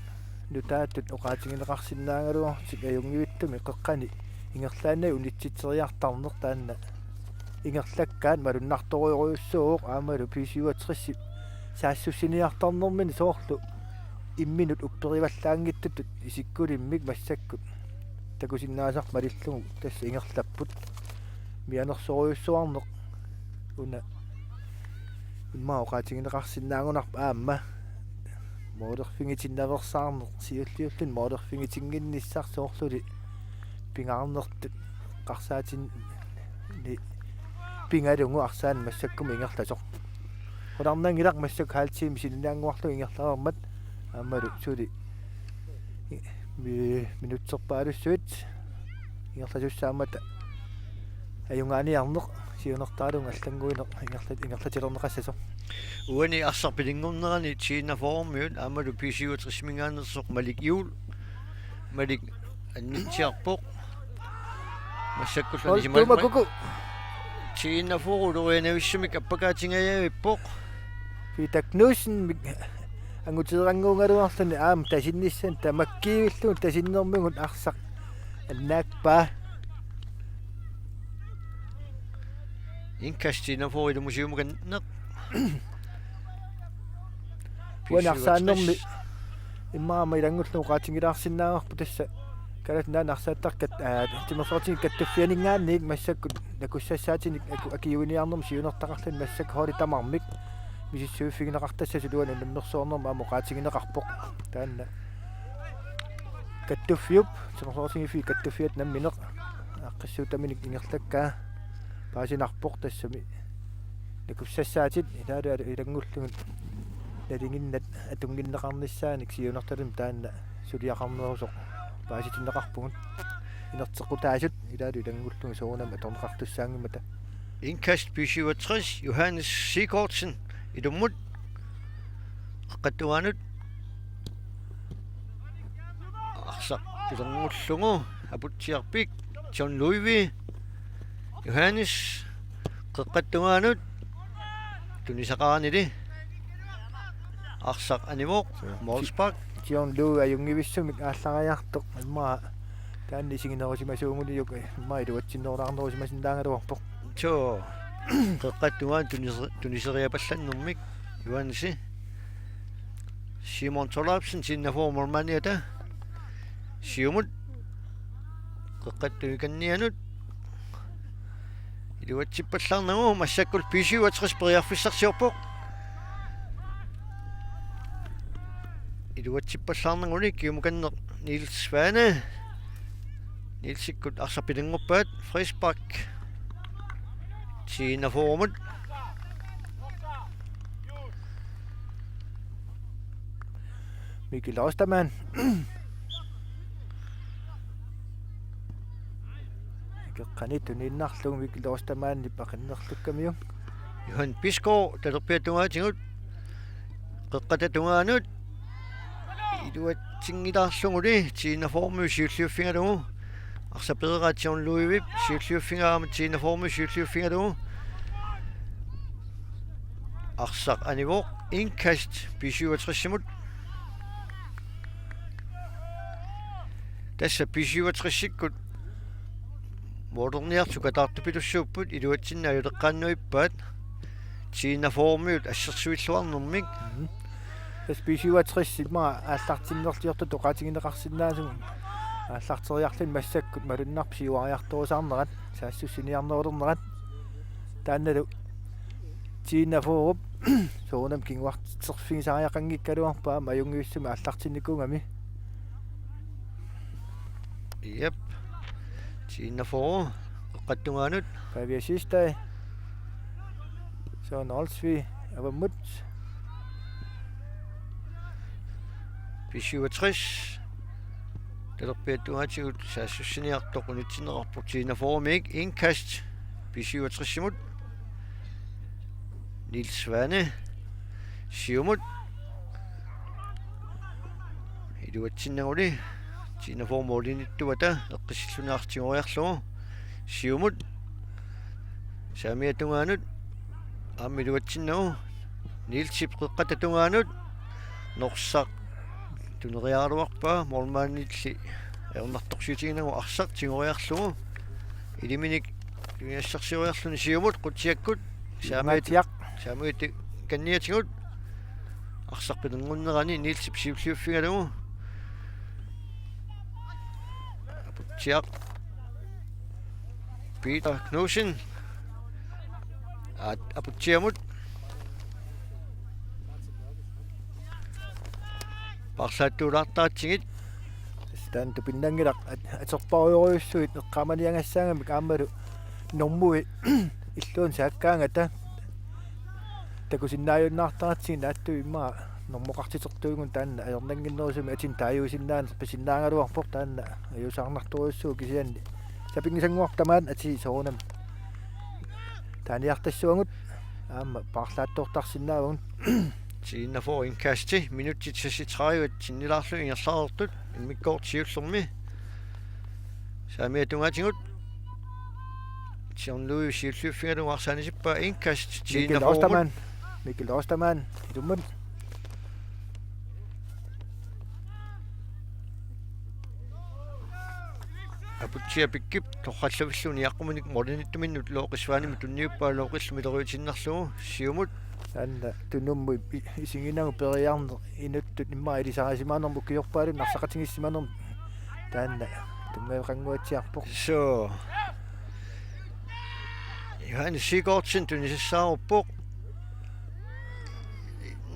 nutaatut oqaatigineqarsinnaagaluarlutik ajunngivittumik qeqqani ingerlaannaq unitsitseriartarneq, taanna ingerlakkaat malunnartorujorujussuuvoq, aammalu B syvogtres-ip saassussiniartarnermini soorlu imminut upperivallaanngitsutut isikkulimmik massakkut takusinnaasaq malillugu tassa ingerlapput. Mianersorujussuarneq una immaqa oqaatigineqarsinnaagunarpoq, aamma moolerfigitinnaveersaarneq, siulliulluni moolerfigitinnginnissaq soorluli pingaarnertut eqqarsaatinni pingalugu arsaanik massakkumut ingerlasoq. Qularnanngilaq massakkut halv time sinilaannguarlugu ingerlareermat, aammalu suli mi-, minutserpaalussuit ingerlasussaammata ajugaaniarneq siunertaralugu allannguineq ingerla-, ingerlatilerneqassasoq. Uani arsaq pilinngornerani T-enogfyrre-miut aammalu B syvogtres-iminngaanneersoq Malik Juul. Malik annitsiarpoq. Massakkullu Ol-, anisimalimmat. Tuumakuku. T-enogfyrre ulorianavissumik appakaatingajavippoq. Peter Knudsen mi-, anguteerannguugaluarluni aamma tasinnissamut tamakkiivillugu tasinnermigut arsaq annaappa. Indkast T-enogfyrre ilumusiumukanneq. Uani arsaannermi immaqa aamma ilanngullugu oqaatigilaarsinnaavarput, tassa Kalaallit Nunaanni arsaattarkat, aa, timersortingit kattuffianinngaanniit massakkut nakussassaatinik aku-, akiuiniarnermut siunertaqarluni massakkut holdit tamarmik misissuiffigineqartassasut uani unammersuarnermut aamma oqaatigineqarpoq. Taanna kattuffiup, timersortingiffik kattuffiata nammineq aaqqissuuttaminik ingerlakkaa paasinarpoq, tassami nakussassaatit ilaalu ilanngullugit nalinginnat atunnginneqarnissaanik siunertalimmik taanna suliaqarnerusoq paasitinneqarpugut. Inerteqqutaasut ilaalu ilanngullugit soorunami atorneqartussaanngimmata. Indkast B syvogtres, Johannes Sigurdsen, ilummut. Qeqqata tungaanut. Arsaq pilerngullugu, Aputsiarpik, John Louis, Johannes, qeqqata tungaanut, tunisaqaranili. Arsaq anivoq, målspark. John Louis ajunngivissumik aallariartoq, immaqa taanna isiginerusimasuuguniuk, immaqa iluatsinnerulaarnerusimasinnaagaluarpoq. Suu, qeqqata tungaanut tunis-, tuniseriapallannermik, Johannesi. Simon Thorleifsen, T-enogfyrre målmandiata siumut. Qeqqata tungaanut. Iluatsippallaarnagu, massakkut B syvogtres periarfissarsiorpoq. Iluatsippallaarnaguni kiumukanneq Niels Svane. Nielsikkut arsaq pilernguppaat, frispark. T-enogfyrre-mut. Mikkel Ostermann. Qeqqani tuniinnarlugu Mikkel Ostermannip aqinnerlukkamiuk. Johan Bisgaard, talerpiata tungaatigut. Qeqqata tungaanut. Iluatsinngilaarluguli, T-enogfyrre-miut siulliuffigalugu. Arsaq peeraat John Louis-ip siulliuffigaat aamma T-enogfyrre-miut siulliuffigalugu. Arsaq anivoq. Indkast B syvogtres-imut. Tassa B syvogtres-ikkut målerniartut kataartupilussuupput, iluatsinnaat ajuleqqaannuippaat. T enogfyrre-miut assersuilluarnermik. Mhm. Tassa B syvogtres immaqa aallartinnerliortutut oqaatigineqarsinnaasumik aallarteriarluni massakkut malunnarpoq siuariartorusaarnerat, saassussiniarnerulernerat. Taannalu T enogfyrre-p soorunami kinguarterfigisariaqanngikkaluarpaa aamma ajunngitsumik aallartinnikuugami. Jep. T enogfyrre, qeqqata tungaanut. Pavia Sistai. Søren Olsvig, avammut. B syvogtres. Talerpiata tungaatigut saassussiniartoq unitsinneqarpoq T enogfyrre-mik. Indkast B syvogtres-imut. Niels Svane. Siumut. Iluatsinnaguli. T enogfyrre målinittuata eqqissilluni arsaq tigoriarlugu. Siumut. Saamiata tungaanut. Aamma iluatsinnagu. Nielsip qeqqata tungaanut. Norsaq tuneriaraluarpaa, målmandilli ajornartorsiutiginagu arsaq tigoriarlugu. Iliminik tunisassarsioriarluni siumut Qutsiakkut. Saamiata, Qutsiaq. Saamiata kanniatigut. Arsaq pinerngunnerani Nielsip siulliuffigalugu. Aputsiaq. Peter Knudsen. At-, Aputsiamut. Paarlaattuulaartaratsigit. Tassa taanna tupinnanngilaq at-, atorparujorujussuit eqqaamaniagassaagamik aammalu normui illuanut saakkaangata. Takusinnaajunnaartaratsigit naatsumik immaqa normoqartitertuugut taanna ajornannginnerusumik atin taajuusinnaaneq pisinnaagaluarpoq taanna ajuusaarnartorujussuuvoq kisianni sapinngisannguarpoq tamaat atii soorunami taaniartassuagut aamma paarlaattoortarsinnaavagut. T enogfyrre indkasti minutsit seksogtredive sinnilaarlugit ingerlareertut immikkoortoq siullermi. Saamiata tungaatigut. John Louis siulliuffigalugu arsaq anisippaa indkast Mikkel T enogfyrre-mut. Ostermann. Mikkel Ostermann. Ilummut. Aputsiaq Pikkip torrallavillugu niaqquminik målinittuminnut Looqi Svanemut tunniuppaa Looqillu miloriutiinnarlugu siumut. Taanna tunummut i-, isiginagu periarneq inuttut immaqa ilisarisimanermut ukiorpaaluunniit narsaqatigiissimanermut taanna tunngaveqannguatsiarpoq. Suu. Johannes Sigurdsen tunisassaaruppoq.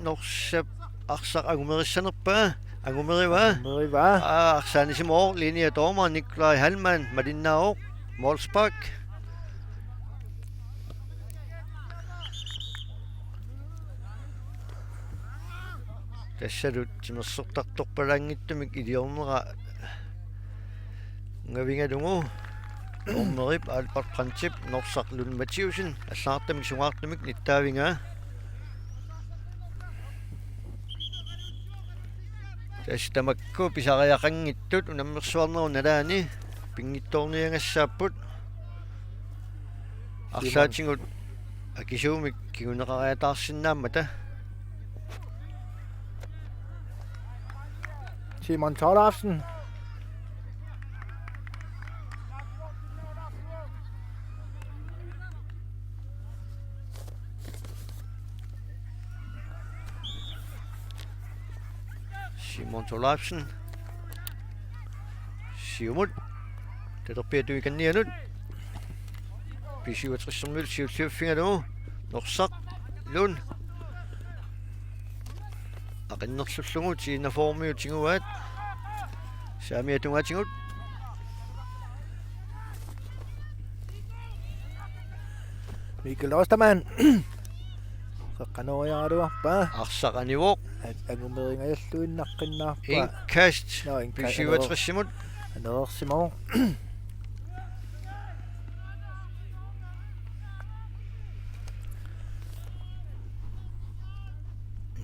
Norsap arsaq angumerissanerpaa, angumerivaa. Angumerivaa. Aa, arsaq anisimavoq, linjedommeri Nikolaj Heilmann malinnaavoq, målspark. Tassalu timersortartorpalaanngitsumik iliornera tunngavigalugu. Dommerip Albert Brandtip norsaq Lund Mathiussen allagartamik sungaartumik nittaavigaa. Tassa tamakku pisariaqanngitsut unammersuarnerup nalaani pinngitsoorniagassaapput. Arlaatigut akisuumik kinguneqariataarsinnaammata. Simon Thorleifsen. Simon Thorleifsen. Siumut. Talerpiata tungaanut. B syvogtres-ermiut siulliuffigalugu. Norsaq. Lund. Aqinnerlullugu T enogfyrre-miut tiguaat. Saamiata tungaatigut. Mikkel Ostermann. Qeqqanooriaraluarpaa. Arsaq anivoq. At-, angumeringajalluinnaqqinnaarpaa. Indkast. Nå, indka-, B syvogtres-imut. Anereersimavoq.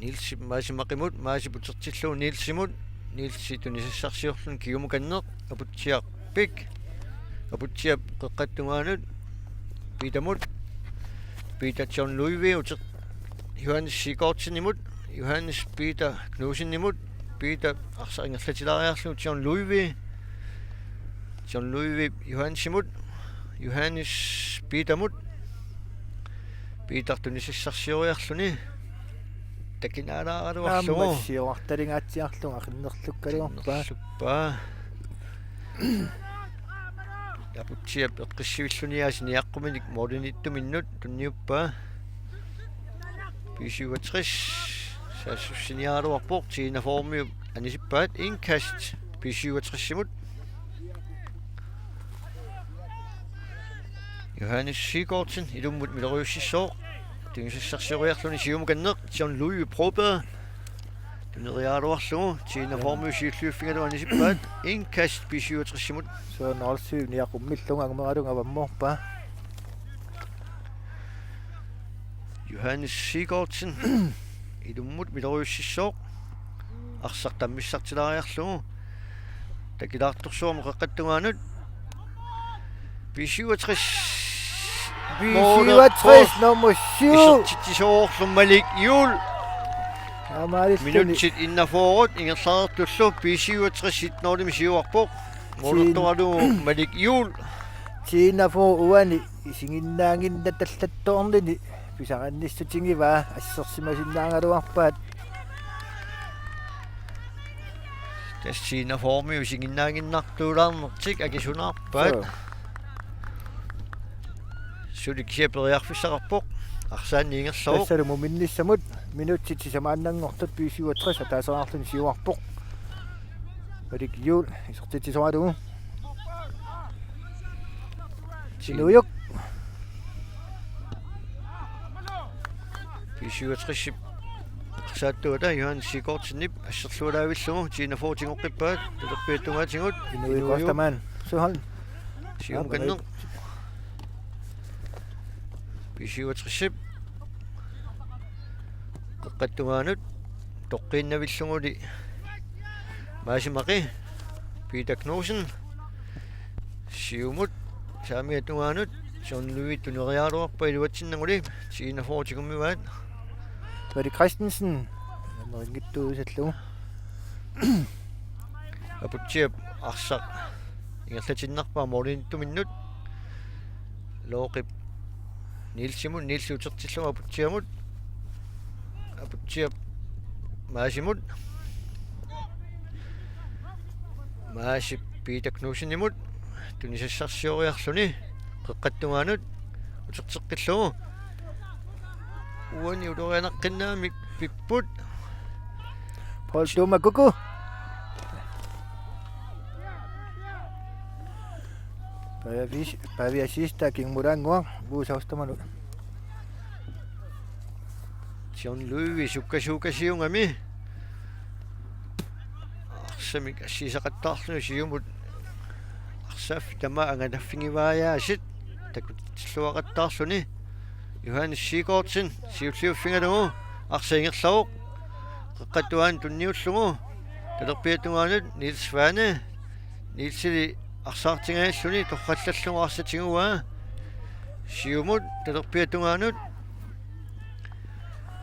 Nielsip Maasi Maqimut, Maasip utertillugu Nielsimut, Nielsi tunisassarsiorluni kiumukanneq, Aputsiaq Pik, Aputsiaq qeqqata tungaanut, Piitamut, Piita John Louis uter-, Johannes Sigurdsenimut, Johannes Peter Knudsenimut, Peter arsaq ingerlatilaariarlugu John Ludvig, John Ludvig Johannesimut, Johannes Petermut, Peter tunisassarsioriarluni, takinaalaaraluarlugu. Aamma siuartalingaatsiarlugu aqinnerlukkaluarpaa. Aqinnerluppaa. Aputsiap eqqissivilluni aasiit niaqquminik målimiittuminnut tunniuppaa. B syvogtres saassussiniaraluarpoq, T enogfyrremiut anisippaat, indkast B syvogtresimut. Johannes Sigurdsen ilummut miloriussissooq. Tunisassarsioriarluni siumukanneq, John Louis Broberg. Tuneriaraluarlugu, T enogfyrremiut siulliuffigalugu anisippaat, indkast B syvogtresimut. Søren Olsvig niaqqummillugu angumeralugu avammoorpaa. Johannes Sigurdsen ilummut miloriussissooq. Arsaq tammissartilaariarlugu. Takilaartorsuarmik qeqqata tungaanut. B syvogtres. B syvogtres nummer syv. Isertitsisoorlu Malik Juul. Taamaalilluni. Minutsit enogfyrre ingerlareertullu B syvogtres et nul-imik siuarpoq. Målertoralugu Malik Juul. T enogfyrre uani isiginnaaginnataallattoornini pisaqannissutigivaa, assersimasinnaagaluarpaat. Tassa T enogfyrremiut isiginnaaginnartuulaarnertik akisunaarpaat. Joo. Suli kisiat periarfissaqarpoq. Arsaanni ingerlavoq. Tassalu muminnissamut minutsit sisamaannanngortut B syvogtres ataaseqarluni siuarpoq. Malik Juul isertitsisoralugu. Ti- Inuiuk. B syvogtres-ip arsaattuata Johan Sigurdsenip asserlualaavillugu T enogfyrre tigoqqippaat, talerpiata tungaatigut. Inuiuk Inuiuk. Ostermann. Søholm. Siumukanneq. B syvogtres-ip qeqqata tungaanut toqqiinnavilluguli Maasi Maqe, Peter Knudsen, siumut saamiata tungaanut, John Louis tuneriaraluarpaa iluatsinnaguli, T enogfyrre tigummivaat. Mette Christensen, nerinngittuusallugu. Aputsiap arsaq ingerlatiinnarpaa målimiittuminnut. Looqip Nielsimut, Nielsi utertillugu Aputsiamut. Aputsiap Maasimut. Maasip Peter Knudsenimut. Tunisassarsioriarluni. Qeqqata tungaanut. Uterteqqillugu. Uani ulorianaqqinnaamik pipput. Paul Tuma Kuku. Pavia Sis-, Pavia Siegstad kingulaannguaq, Guus Ostermann. John Ludvig sukkasuukasiugami. Arsamik assigiisaqattaarluni siumut. Arsaaffik tamaat angalaffigivaajaasit. Takutilluaqattaarluni. Johannes Sigurdsen, siulliuffigalugu, arsaq ingerlavoq, qeqqata tungaanut tunniullugu, talerpiata tungaanut, Niels Svane, Nielsili arsaartingajalluni, torrallallugu arsaq tiguaa, siumut, talerpiata tungaanut,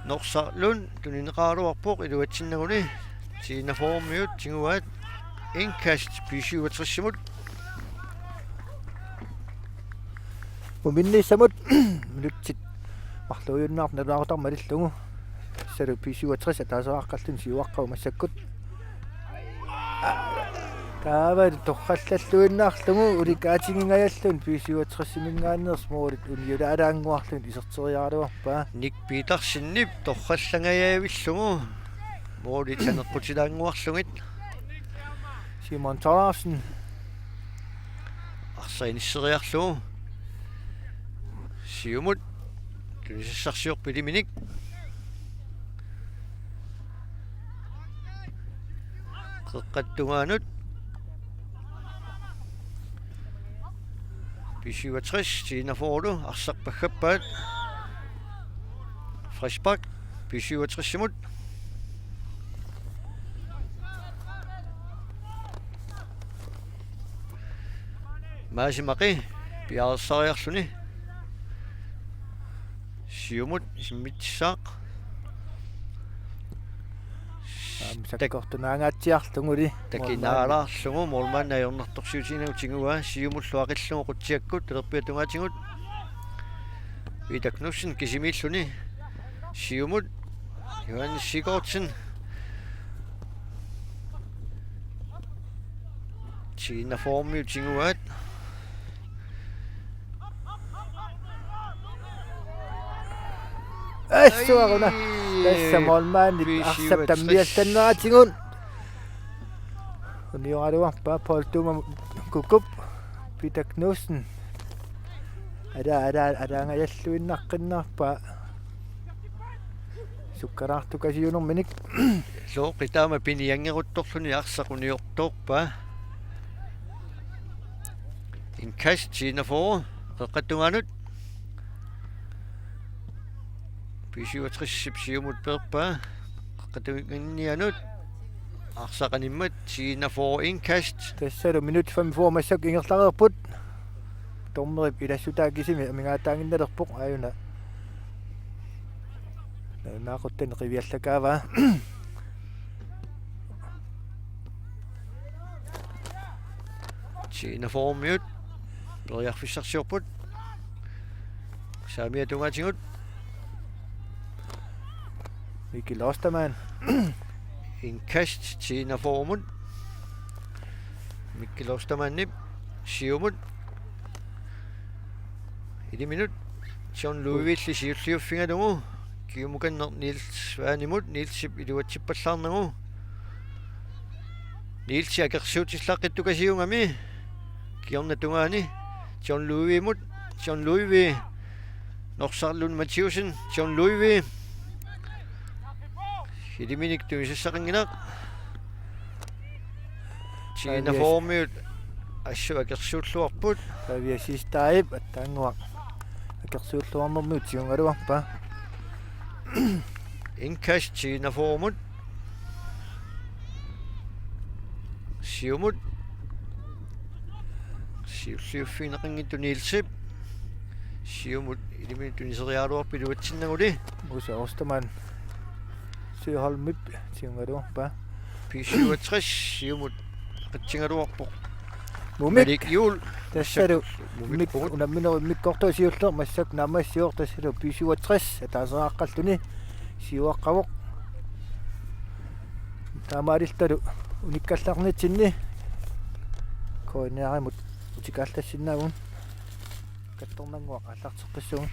Norsaq Lund, tunineqaraluarpoq, iluatsinnaguni, T enogfyrremiut tiguaat, indkast B syvogtres-imut. Muminnissamut minutsit marluujunnaartut nalunaaqutaq malillugu. Tassalu B syvogtres ataaseqaqqalluni siuaqqavoq massakkut. Taava torrallalluinnarlugu ulikaatigingajalluni B syvogtres-iminngaanneersoq målit uniulaalaannguarlugit iserteriaraluarpaa. Nick Petersenip torrallangajaavillugu målit saneqqutilaannguarlugit. Simon Thorsen. Arsaq inisseriarlugu. Siumut. Tunisassarsiorpoq ilaminik. Qeqqata tungaanut. B syvogtres, T enogfyrre, arsaq paggappaat. Frispark, B syvogtres-imut. Maasi Maqe, piareersariarluni. Siumut, isimmitsissaaq. sakkortunaangaatsiarluguli. Takinaalaarlugu målmandi ajornartorsiutiginagu tiguaa, siumullu aqillugu qutsiakkut talerpiata tungaatigut. Peter Knudsen kisimiilluni siumut. Johannes Sigurdsen. Tiinnafoormiut tiguaat. Assuaruna. Ai. Tassa målmandip B syvogtres. Arsap tammiallanneratigut. Unioraluarpaa Paul Tuma Kukup. Peter Knudsen. Ala, ala, alaangajalluinnaqqinnarpaa. Sukkalaartukasiunerminik. Looqi taama pinianngeruttorluni arsaq uniortoorpaa. Indkast tiinnafoor, qeqqata tungaanut. B syvogtresip siumut peerpaa. Qeqqata tungaanianut. Arsaq animmat tiinnafoor indkast. Tassalu minut femogfyrre massakkut ingerlareerput. Dommerip ilassutaa kisimi amigaataannginnalerpoq aajuna. Nalunaaquttani qiviallakaavaa. Tiinnafoormiut periarfissarsiorput. Saamiata tungaatigut. Mikkel Ostermann. Indkast tiinnafoormut. Mikkel Ostermannip siumut. Iliminut John Louivilli siulliuffigalugu. Kiumukanneq Niels Svanemut, Nielsip iluatsippallaarnagu. Nielsi akersuutillaqqittukasiugami. Kingorna tungaani John Louivimut, John Louivi. Norsaq Lund Mathiussen, John Louivi. Iliminik tunisassaqanngilaq. Tiinnafoormiut assut akersuulluarput. Pavia Sistaip attaannguaq akersuulluarnermigut tigugaluarpaa. Indkast tiinnafoormut. Siumut. Siulliuffigineqanngitsoq Nielsip. Siumut iliminik tuniseriaraluarpoq iluatsinnaguli. Musa Ostermann. Søholmip tigugaluarpaa. B syvogtres siumut qatsigaluarpoq. Mumik. Malik Juul. Tassalu. Mumik Mumik pugut. Unamminerup immikkoortoq siulleq massakkut naammassivoq, tassalu B syvogtres ataaseraqqalluni siuaqqavoq. Taamaalilluta unikkallarnitsinni K N R-imut utikaallassinnaavugut. Kattornannguaq aallarteqqissuugut.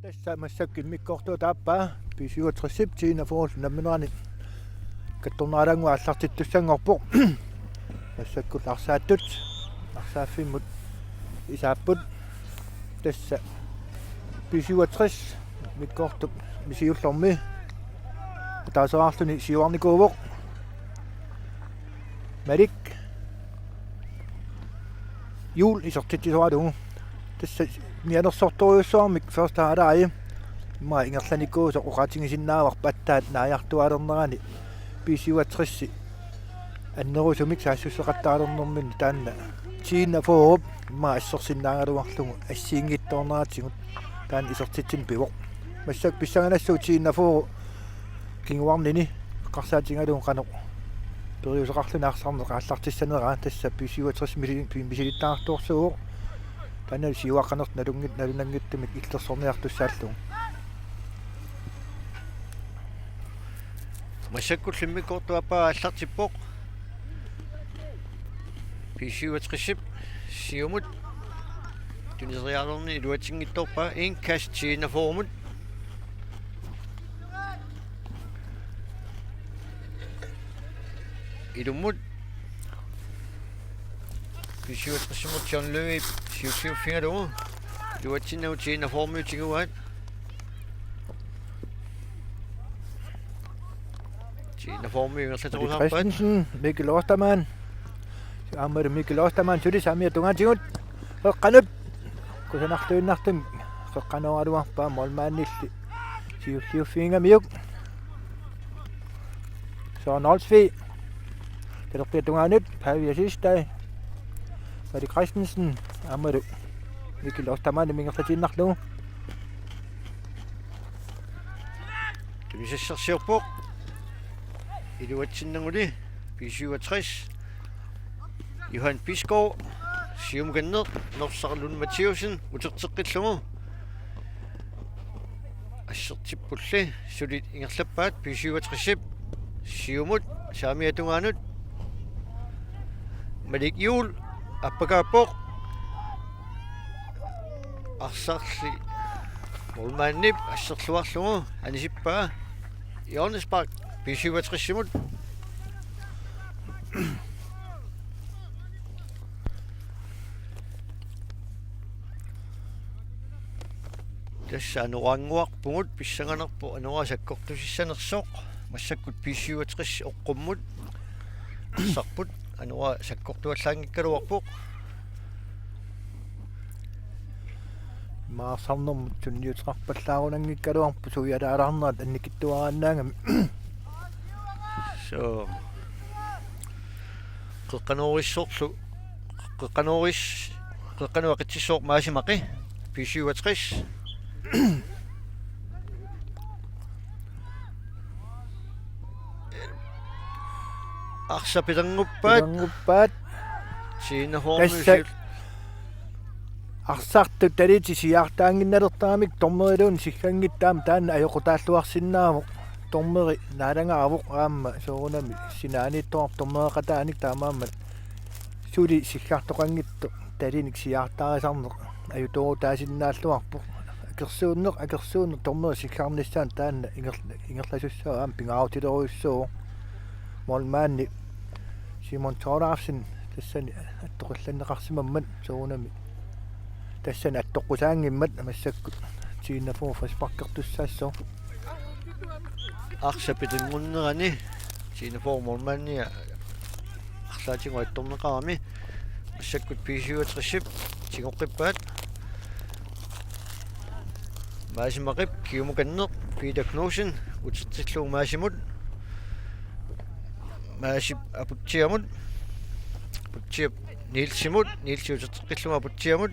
Tassa massakkut immikkoortuata aappaa B syvogtresip T enogfyrrep unamminerani kattorneralaannguaq aallartittussanngorpoq. Massakkut arsaattut arsaaffimmut isaapput. Tassa B syvogtres immikkoortup misiullormi ataasereerluni siuarnikuuvoq. Malik Juul isertitsisoralugu. Tassa mianersortorujussuarmik første halvleg immaqa ingerlanikuusoq oqaatigisinnaavarput aatsaat naajartuaalernerani B syvogtres annerusumik saassusseqattaalernermini taanna T enogfyrrep immaqa assersinnaagaluarlugu assigiinngitsoorneratigut taanna isertitsineq pivoq. Massakkut pissanganassaaq T enogfyrre kinguarnini eqqarsaatigalugu qanoq periuseqarluni arsarneq aallartissaneraa. Tassa B syvogtres mili-, pi-, misilittagartuarsuuvoq. Taanna siuaqqanertut nalunngit-, nalunanngitsumik illersorniartussaallugu. Massakkullu immikkoortuata aappaa aallartippoq. B syvogtresip siumut tuniseriarluni iluatsinngitsoorpaa, indkast T enogfyrremut. Ilummut B syvogtresimut John Løvip siulliuffigalugu. Iluatsinnagu T enogfyrremiut tiguaat. T enogfyrremiut Mette ingerlaterusaarpaat. Christensen, Mikkel Ostermann. Aammalu Mikkel Ostermann suli saamiata tungaatigut. Qeqqanut. Kusanarluinnartumik qeqqanooraluarpaa målmandilli siulliuffigigamiuk. Søren Olsvig. Talerpiata tungaanut Pavia Sistai. Mette Christensen aammalu Mikkel Ostermann ingerlatiinnarlugu. Tunisassarsiorpoq. Iluatsinnaguli B syvogtres. Johan Bisgaard siumukanneq, Norsaq Lund Mathæussen uterteqqillugu. Assertippulli suli ingerlappaat B syvogtresip siumut saamiata tungaanut. Malik Juul appakaappoq. Arsarli målmandip asserluarlugu anisippaa hjørnespark B syvogtresimut. Tassa anoraannguarpugut, pissanganarpoq anoraa sakkortusissanersoq. Massakkut B syvogtres oqqummut arsarput anoraa sakkortuallaanngikkaluarpoq. Immaqa arsarnermut sunniuteqarpallaarunanngikkaluarpoq suialaalaarnerat annikitsuaraannaagami. So. Qeqqanoorissorlu, qeqqanooris-, qeqqanut aqitsissaaq Maasi Maqe, B syvogtres. Arsaq pilernguppaat. Pilernguppaat. Siinahoormi Tassa usiul- arsartut talitik siaartaannginnalertaramik dommeriluunniit sigganngitsoq aamma taanna ajoqutaalluarsinnaavoq. Dommeri naalagaavoq aamma soorunami sinaaniittoq dommereqataanik, taamaammat suli siggartoqanngitsoq talinik siaartaarisarneq ajutoorutaasinnaalluarpoq. Akersuunneq, akersuunneq dommeri siggarnissaanut taanna inger-, ingerlasussaavoq aamma pingaarutilerujussuuvoq. Målmandi Simon Thorleifsen tassani attoqqillanneqarsimammat soorunami tassani attoqqusaanngimmat massakkut T enogfyrre frisparkertussaassaaq. Arsaq pilerngornerani T enogfyrre målmandia arlaatigut attorneqarami. Massakkut B syvogtresip tigoqqippaat. Maasi Maqep kiumukanneq, Peter Knudsen utertillugu Maasimut. Maasip Aputsiamut. Aputsiap Nielsimut. Nielsi uterteqqillugu Aputsiamut.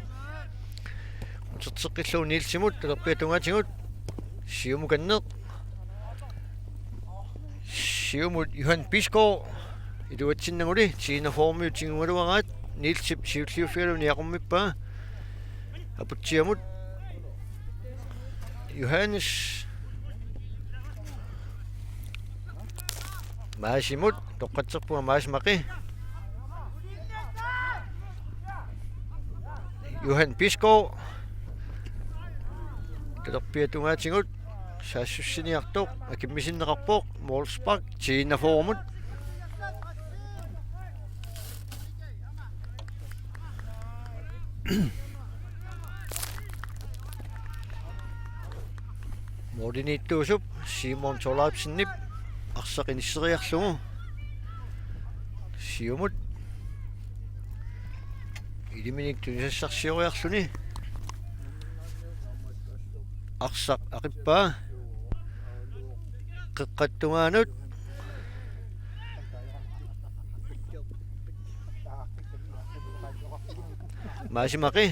Uterteqqillugu Nielsimut, talerpiata tungaatigut. Siumukanneq. Siumut Johan Bisgaard. Iluatsinnaguli T enogfyrremiut tigugaluaraat, Nielsip siulliuffigalugu niaqummippaa. Aputsiamut. Johannes. Maasimut, toqqatserpunga Maasi Maqe. Johan Bisgaard. Talerpiata tungaatigut saassussiniartoq akimmisinneqarpoq, målspark T enogfyrremut. Målimiittuusup Simon Thorleifsenip arsaq inisseriarlugu. Siumut. Ilaminik tunisassarsioriarluni. Arsaq aqippaa. Qeqqata tungaanut. Maasi Maqi,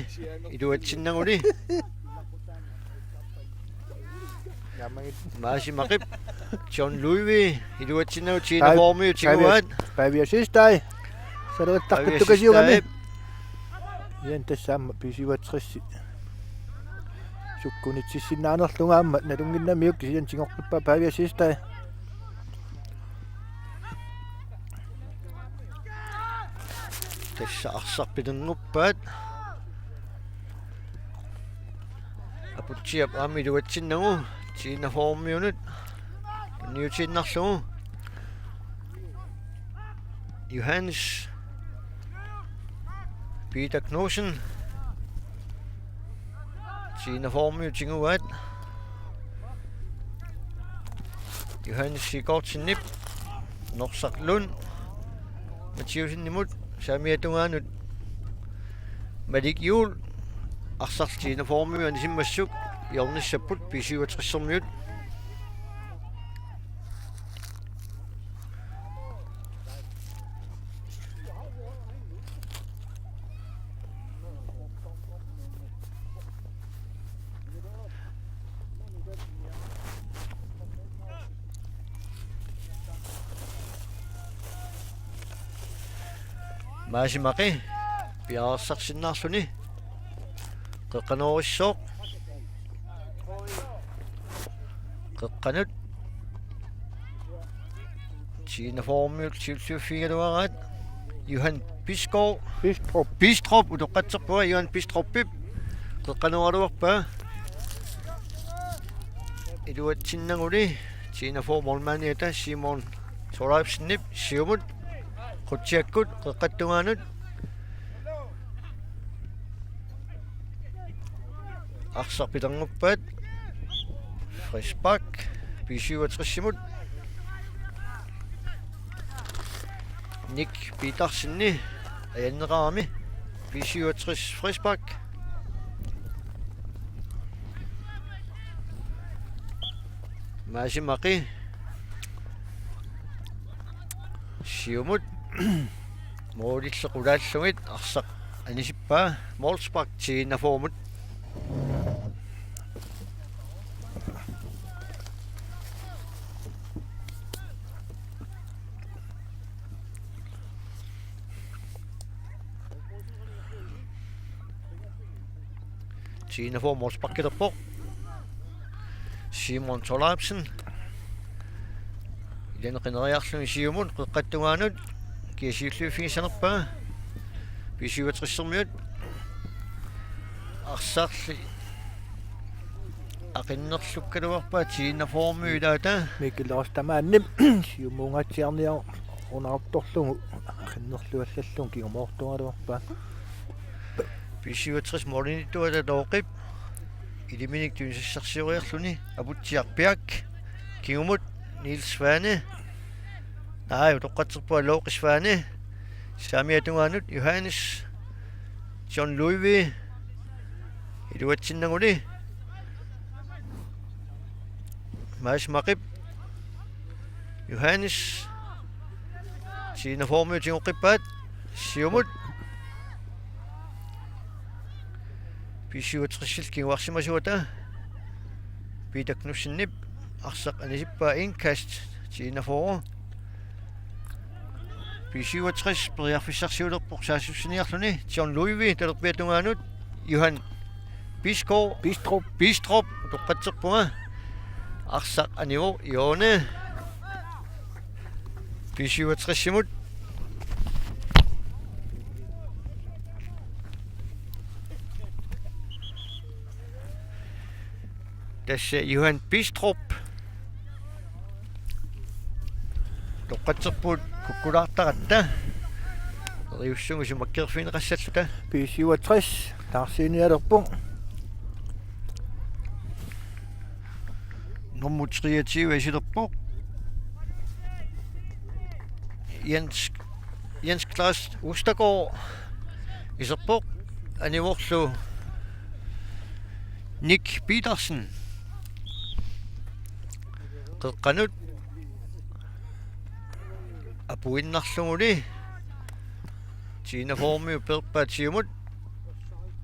iluatsinnaguli. Maasi Maqip, John Ludvig, iluatsinnagu T enogfyrremiut tiguaat. Pavia Sistai. Saleruttartut Pavia tukasiugami. Sistai. Ian tassa aamma B syvogtres. Sukkunitsissinnaanngilluinnarlugu aamma nalunnginnamiuk kisianni tigoqqippaa Pavia Sistai. Tassa arsaq pilernguppaat. Aputsiap aamma iluatsinnagu T enogfyrremiunut. Niutiinnarlugu. Johannes Peter Knudsen. T enogfyrremiut tiguaat. Johannes Sigurdsenip. Norsaq Lund Mathiassenimut. Saamiata tungaanut Malik Juul. Arsaq T enogfyrremiut anisimmassuk hjørnessapput B syvogtresermiut. Maasi Maqi piareersarsinnaarluni. Qeqqanoorissooq. Qeqqanut. T enogfyrremiut siulliuffigigaluaraat. Johan Biskov. Bistrup. Bistrup, utoqqatserpunga Johan Bistrupip. Qeqqanooraluarpaa. Iluatsinnaguli. T enogfyrre målmandiata Simon Thorleifsenip siumut. Qutsiakkut, qeqqata tungaanut. Arsaq pilernguppaat. Frispark B syvogtresimut. Nick Petersenip ajanneqarami. B syvogtres frispark. Maasi Maqi. Siumut. Målillu qulaallugit arsaq anisippaa. Målspark T enogfyrremut. T enogfyrre målsparkilerpoq. Simon Thorleifsen. Ilani qineriarluni siumut, qeqqata tungaanut. Kia siulliuffigissanerpaa. B syvogtresermiut. Arsarli aqinnerlukkaluarpaa T enogfyrremiut ilaata. Mikkel Rostamaanip siumuungaatsiarniarunaartorlugu aqinnerluallallugu kingumoortugaluarpaa. B syvogtres målimiittuata Looqip. Ilaminik tunisassarsioriarluni Aputsiaq Bjerg. Kingumut Niels Svane. Naa, utoqqatserpunga Looqi Svane. Saamiata tungaanut Johannes. John Ludvig. Iluatsinnaguli. Maasi Maqip. Johannes. T enogfyrremiut tigoqqippaat. Siumut. B syvogtresillu kinguarsimasuata. Peter Knudsenip arsaq anisippaa, indkast T enogfyrre. B syvogtres periarfissarsiulerpoq saassussiniarluni. John Ludvig talerpiata tungaanut. Johan Biskov. Bistrup. Bistrup, utoqqatserpunga. Arsaq anivoq, Jone. B syvogtresimut. Tassa Johan Bistrup. Toqqatserput kukkulaartaratta. Eriussugu sumakkeerfigineqassalluta. B syvogtres taarsiinialerpoq. Nummer treogtyve isilerpoq. Jens, Jens Klaas Ostergaard iserpoq, anivorlu Nick Petersen. Qeqqanut apuinnarluguli T enogfyrre peerpaat siumut.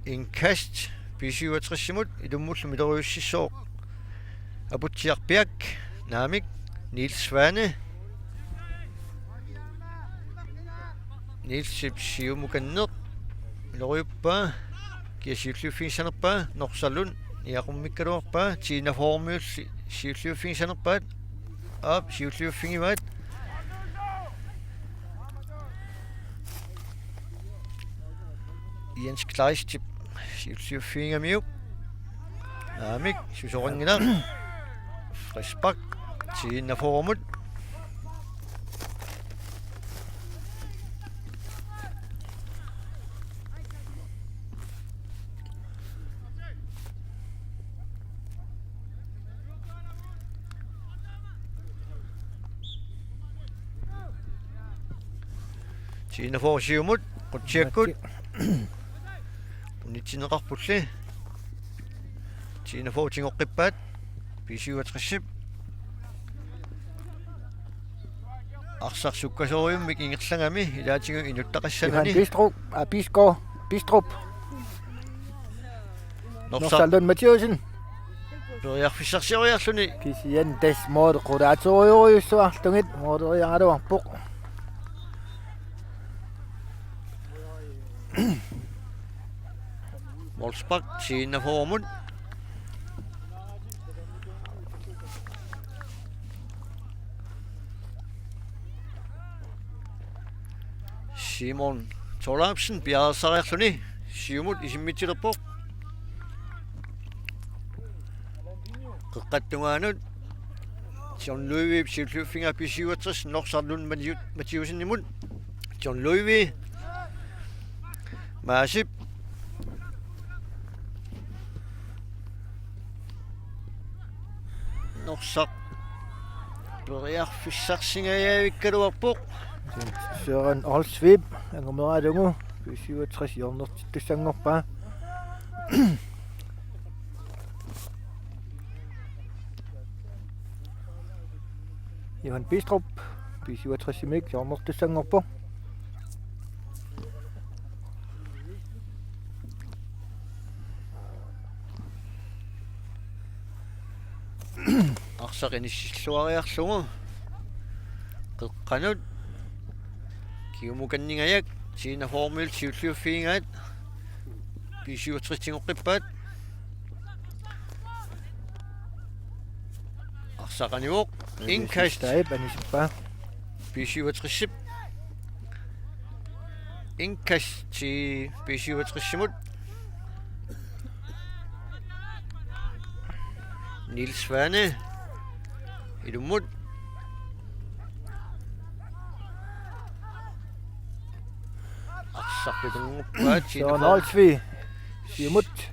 Indkast B syvogtres-imut, ilummullu miloriussissooq Aputsiaq Piak, naamik, Niels Svane. Nielsip siumukanneq, miloriuppaa, kia siulliuffigissanerpaa, Norsaq Lund niaqqummikkaluarpaa, T enogfyrre-miulli siulliuffigissanerpaat, aap, siulliuffigivaat. Jens Kleistip siulliuffigigamiuk. Naamik, susoqanngilaq. Frispark T enogfyrre-mut. T enogfyrre siumut, Qutsiakkut. Unitsinneqarpulli. T enogfyrre tigoqqippaat, B syvogtres-ip. Arsaq sukkasoorujummik ingerlagami ilaatigut Johan inuttaqassanani. Bistrup, ah, Bisko, Bistrup. Norsaq. Norsaq Lund Mathiassen. Periarfissarsioriarluni. Kisianni tassa moodi qulaatorujorujussuarlugit mooderiaraluarpoq. Wolfsbak T enogfyrre-mut. Simon Thorleifsen piareersariarluni siumut isimmitsilerpoq. Qeqqata tungaanut John Ludvig siulliuffigaa B syvogtres, Norsaq Lund Mathiu-, Mathiassenimut. John Ludvig. Maasip. Norsaq periarfissarsingajavikkaluarpoq. Søren Olsvib angumeralugu B syvogtres hjørnertittussanngorpaa. Johan Bistrup, B syvogtres-imik hjørnertussanngorpoq. Arsaq inissilluariarlugu. Qeqqanut. Kiumukanningajak, T enogfyrre-miut siulliuffigigaat. B syvogtres tigoqqippaat. Arsaq anivoq. Indkast. Taib anisippaa. B syvogtres-ip. Indkast til B syvogtres-imut. Niels Svane. Ilummut. Arsaq pitunnguppaat. Søren Olsvig. Siumut.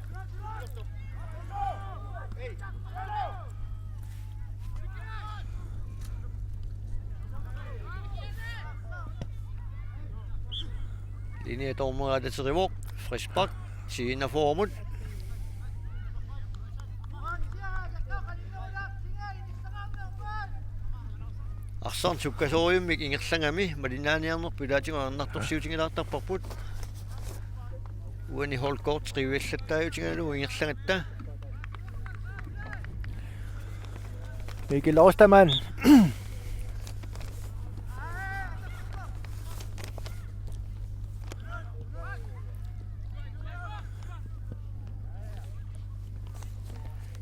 Linjedommeraaterivoq, frispark, T enogfyrre-mut. Arsaq sukkasoorujummik ingerlagami, malinnaaniarnerput ilaatigut ajornartorsiutigilaartarparput. Uani holdkort triviallattaajutingalu ingerlagatta. Mikkel Ostermann.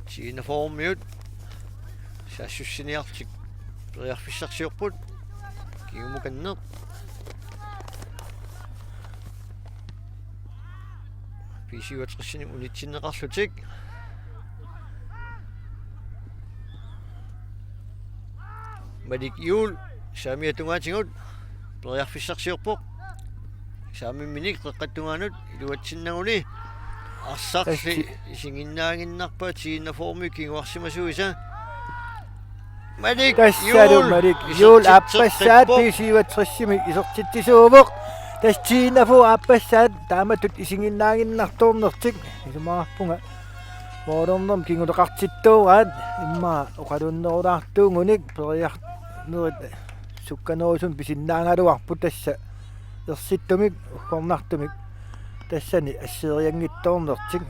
T enogfyrre-miut. Saassussiniarlutik periarfissarsiorput. Kiumukanneq. B syvogtres-inik unitsinneqarlutik. Malik Juul saamiata tungaatigut periarfissarsiorpoq. Saamimminik qeqqata tungaanut iluatsinnaguni arsarli Asti. Isiginnaaginnarpaa T enogfyrremiut kinguarsimasuisa. Malik Tassalu Juul Malik Juul aappassaat isertitseqqippoq. B syvogtresimi isertitsisuuvoq. Tassa T enogfyrre aappassaat taamatut isiginnaaginnartoornertik. Isumaqarpunga moorornerm kinguleqartittuugaat immaqa oqalunnerulaartuugunik periarnerit sukkanerusumik pisinnaagaluarput tassa ersittumik uggornartumik tassani asserianngitsoornertik.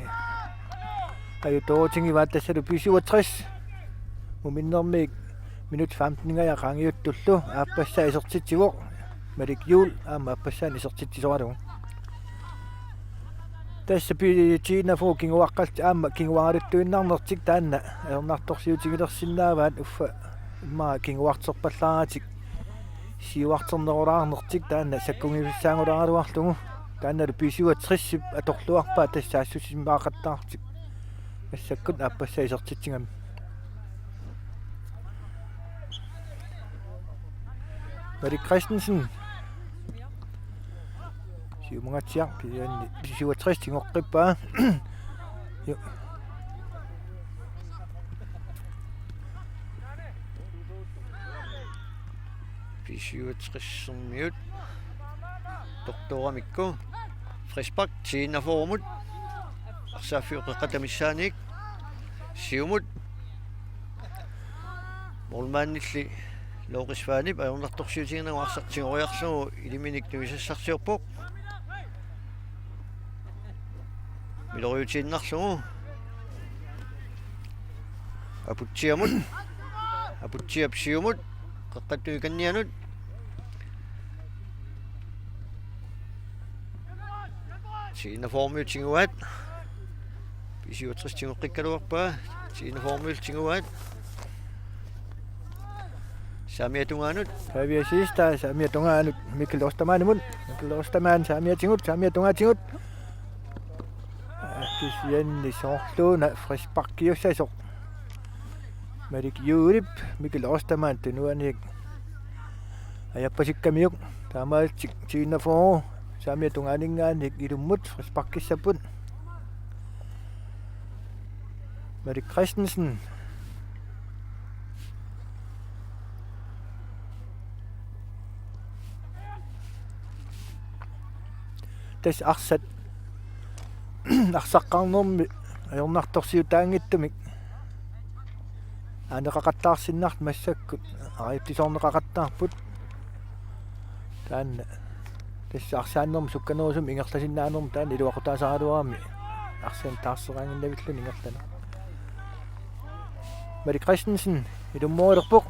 Ajutoorutigivaat tassalu B syvogtres muminnermiik minut femten-ingajaat qaangiuttullu aappassaa isertitsivoq Malik Juul aamma aappassaani isertitsisoralugu. Tassa B T enogfyrre kinguaqqallutik aamma kinguaraluttuinnarnertik taanna ajornartorsiutigilersinnaavaat uffa immaqa kinguarterpallaaratik siuarternerulaarnertik taanna sakkugivissaangulaaraluarlugu taannalu B syvogtresip atorluarpaa tassa saassussisimaqattaarlutik massakkut aappassaa isertitsigami. Malik Christensen. Siumungaatsiaq kisianni B syvogtres tigoqqippaa. Jo. B syvogtresimiut tortooramikku. Frispark T enogfyrremut. Arsaaffiup qeqqata missaaniit. Siumut. Målmandilli Loris Svanip ajornartorsiutiginagu arsaq tigoriarlugu iliminik tunisassarsiorpoq. Miloriutiinnarlugu. Aputsiamut. Aputsiap siumut. Qeqqata tungaaninngaanniit. T enogfyrremiut tiguaat. B syvogtres tigoqqikkaluarpaa. T enogfyrremiut tiguaat. Saamiata tungaanut. Pavia Siegstad saamiata tungaanut Mikkel Ostermannimut. Mikkel Ostermann saamiatigut, saamiata tungaatigut. Kisianni soorluuna frisparkiussasoq. Malik Juulip Mikkel Ostermann tunuaniit ajappasikkamiuk taamaalillutik T enogfyrre saamiata tungaaninngaanniit ilummut frisparkissapput. Malik Christensen. Tassa arsaq arsaqqarnermi ajornartorsiutaanngitsumik aaneqaqattaarsinnarlutik massakkut aajutisoorneqaqattaarput. Taanna tassa arsaannermut sukkanerusumik ingerlasinnaanermut taanna iluaqutaasaraluarami arsaq taarseraannginnavilluni ingerlaneq. Malik Christensen ilummorilerpoq.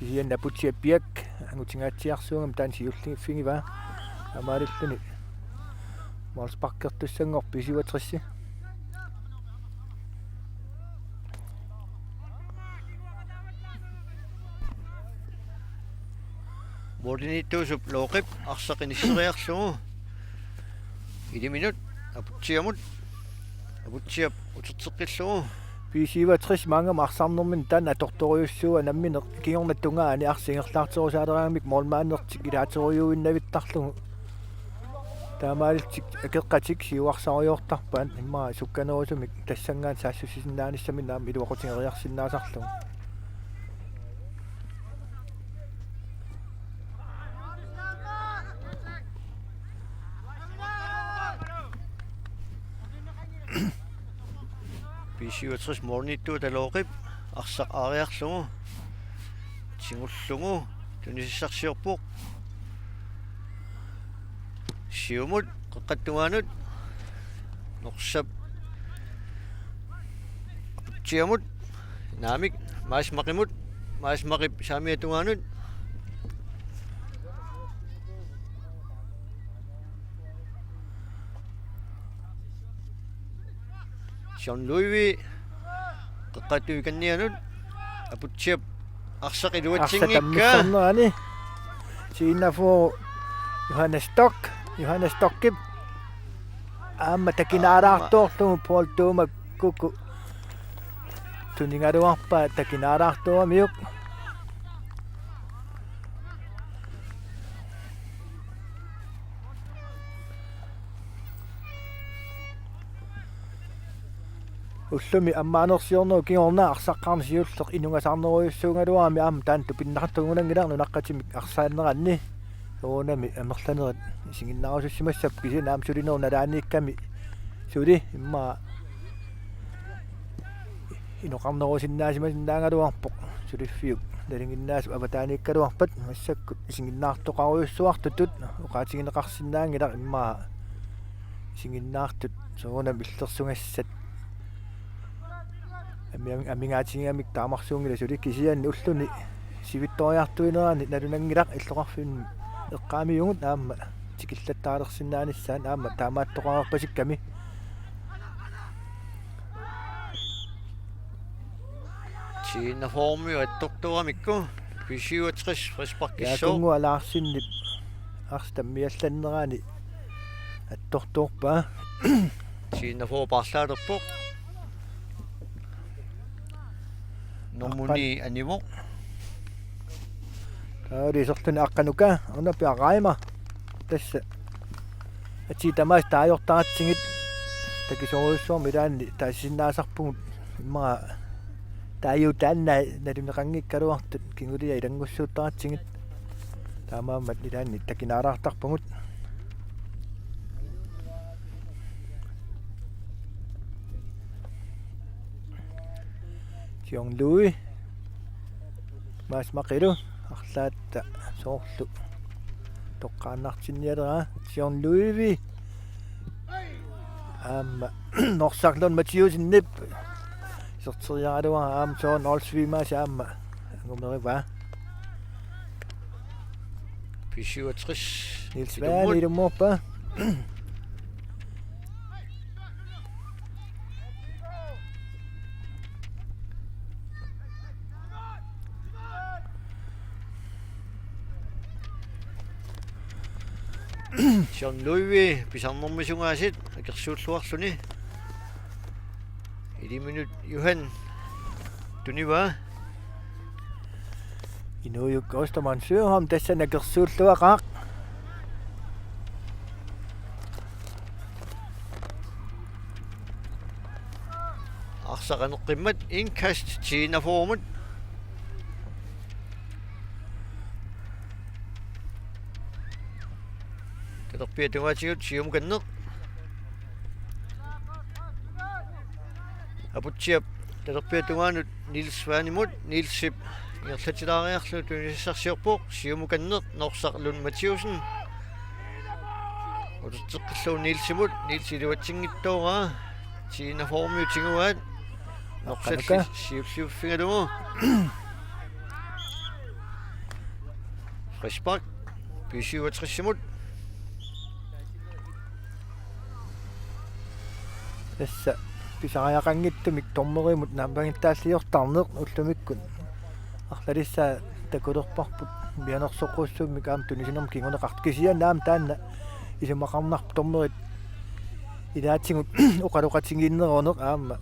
Kisianni Aputsiaq Piak angutingaatsiarsuugami taanna siulliuffigivaa. Taamaalilluni målsparkertussanngorpoq B syvogtres. Målimiittuusup Looqip arsaq inisseriarlugu iliminut Aputsiamut, Aputsiap uterteqqillugu. B syvogtres maannamut arsarnermini taanna atortorujussuuvoq nammineq kingorna tungaani arsaq ingerlaarterusaaleraangamik målmandertik ilaaterujuinnavittarlugu. Taamaalillutik akeqqatik siuarsarujoortarpaat immaqa sukkanerusumik tassanngaanniit saassussisinnaanissaminnik aamma iluaqutigeriarsinnaasarlugu. B syvogtres målimiittuuvoq Looqip arsaq aariarlugu tigullugu tunisassarsiorpoq. Siumut qeqqata tungaanut Norsap Aputsiamut naamik Mads Maqimut, Mads Maqip saamiata tungaanut. John Louis qeqqata tungaaninngaanniit Aputsiap arsaq iluatsinngikkaa. Arsaq tammissarnerani. T enogfyrre Johannes Stock, Johannes Stockip aamma takinaalaartoorlugu Paul Tuuma kukku tunigaluarpaa takinaalaartuumiuk. Ullumi ammaanersiornerup kingorna arsaqqaarneq siulleq inungasaarnerujussuugaluarami aamma taanna tupinnartugunanngilaq nunaqqatimik arsaanneranni. Soorunami amerlanerit isiginnaarusussimassapput kisianni aamma sulinerup nalaaniikkami suli immaqa inoqarnerusinnaasimasinnaagaluarpoq suliffiup nalinginnaasup avataaniikkaluarpat massakkut isiginnaartoqarujussuartutut oqaatigineqarsinnaanngilaq immaqa isiginnaartut soorunami illersugassat amiga-, amigaatigigamik taamarsuunngilaq suli kisianni ulluni sivitsoriartuinerani nalunanngilaq illoqarfimmi eqqaamiugut aamma tikillattaalersinnaanissaat aamma taamaattoqarpasikkami. T-enogfyrre-miut attortuuramikku, B syvogtres frisparkissooq. Jaakunngua Larsenip arsaq tammiallannerani attortuuppaa. T-enogfyrre paarlaalerpoq. Nummer ni anivoq. Taava iserluni Aqqanuka, una piaraima. Tassa. Atii tamaasa taajortaratsigit. Takisoorujussuarmik ilaanni taasisinnaasarpugut immaqa taajuutaannai naluneqanngikkaluartut kingulia ilanngussuuttaratsigit. Taamaammat ilaanni takinaalaartarpugut. John Louis. Mads Maqilu. Arlaatta soorlu toqqaannartinnialera. John Louis. Aamma Norsaq Lund Mathiussenip. Iserteriaraluara aamma John Olsvig Mads aamma. Angumerivaa. B syvogtres. Niels Svane ilummuuppaa. John Louis, pisarnermisungaasiit, akersuulluarluni. Iliminut Johan tunivaa. Inuujuk Ostermann Søholm tassa akersuulluaqaaq. Arsaq aneqqimmat indkast T-enogfyrre-mut. Talerpiata tungaatigut siumukanneq. Aputsiap talerpiata tungaanut Niels Svanemut, Nielsip ingerlatilaariarlugu tunisassarsiorpoq, siumukanneq Norsaq Lund Mathiussen. Uterteqqillugu Nielsimut, Niels iluatsinngitsoorpaa, T-enogfyrre-miut tiguaat, Norsaq Aqqanuka. Siulliuffigalugu. Frispark, B syvogtres-imut. Tassa pisariaqanngitsumik dommerimut naammagittaalliortarneq ullumikkut. Arlalissaa takulerparput mianersoqqussummik aamma tunisinermut kinguneqartoq kisianni aamma taanna isumaqarnarpoq dommerit ilaatigut oqaloqatigiinneruneq aamma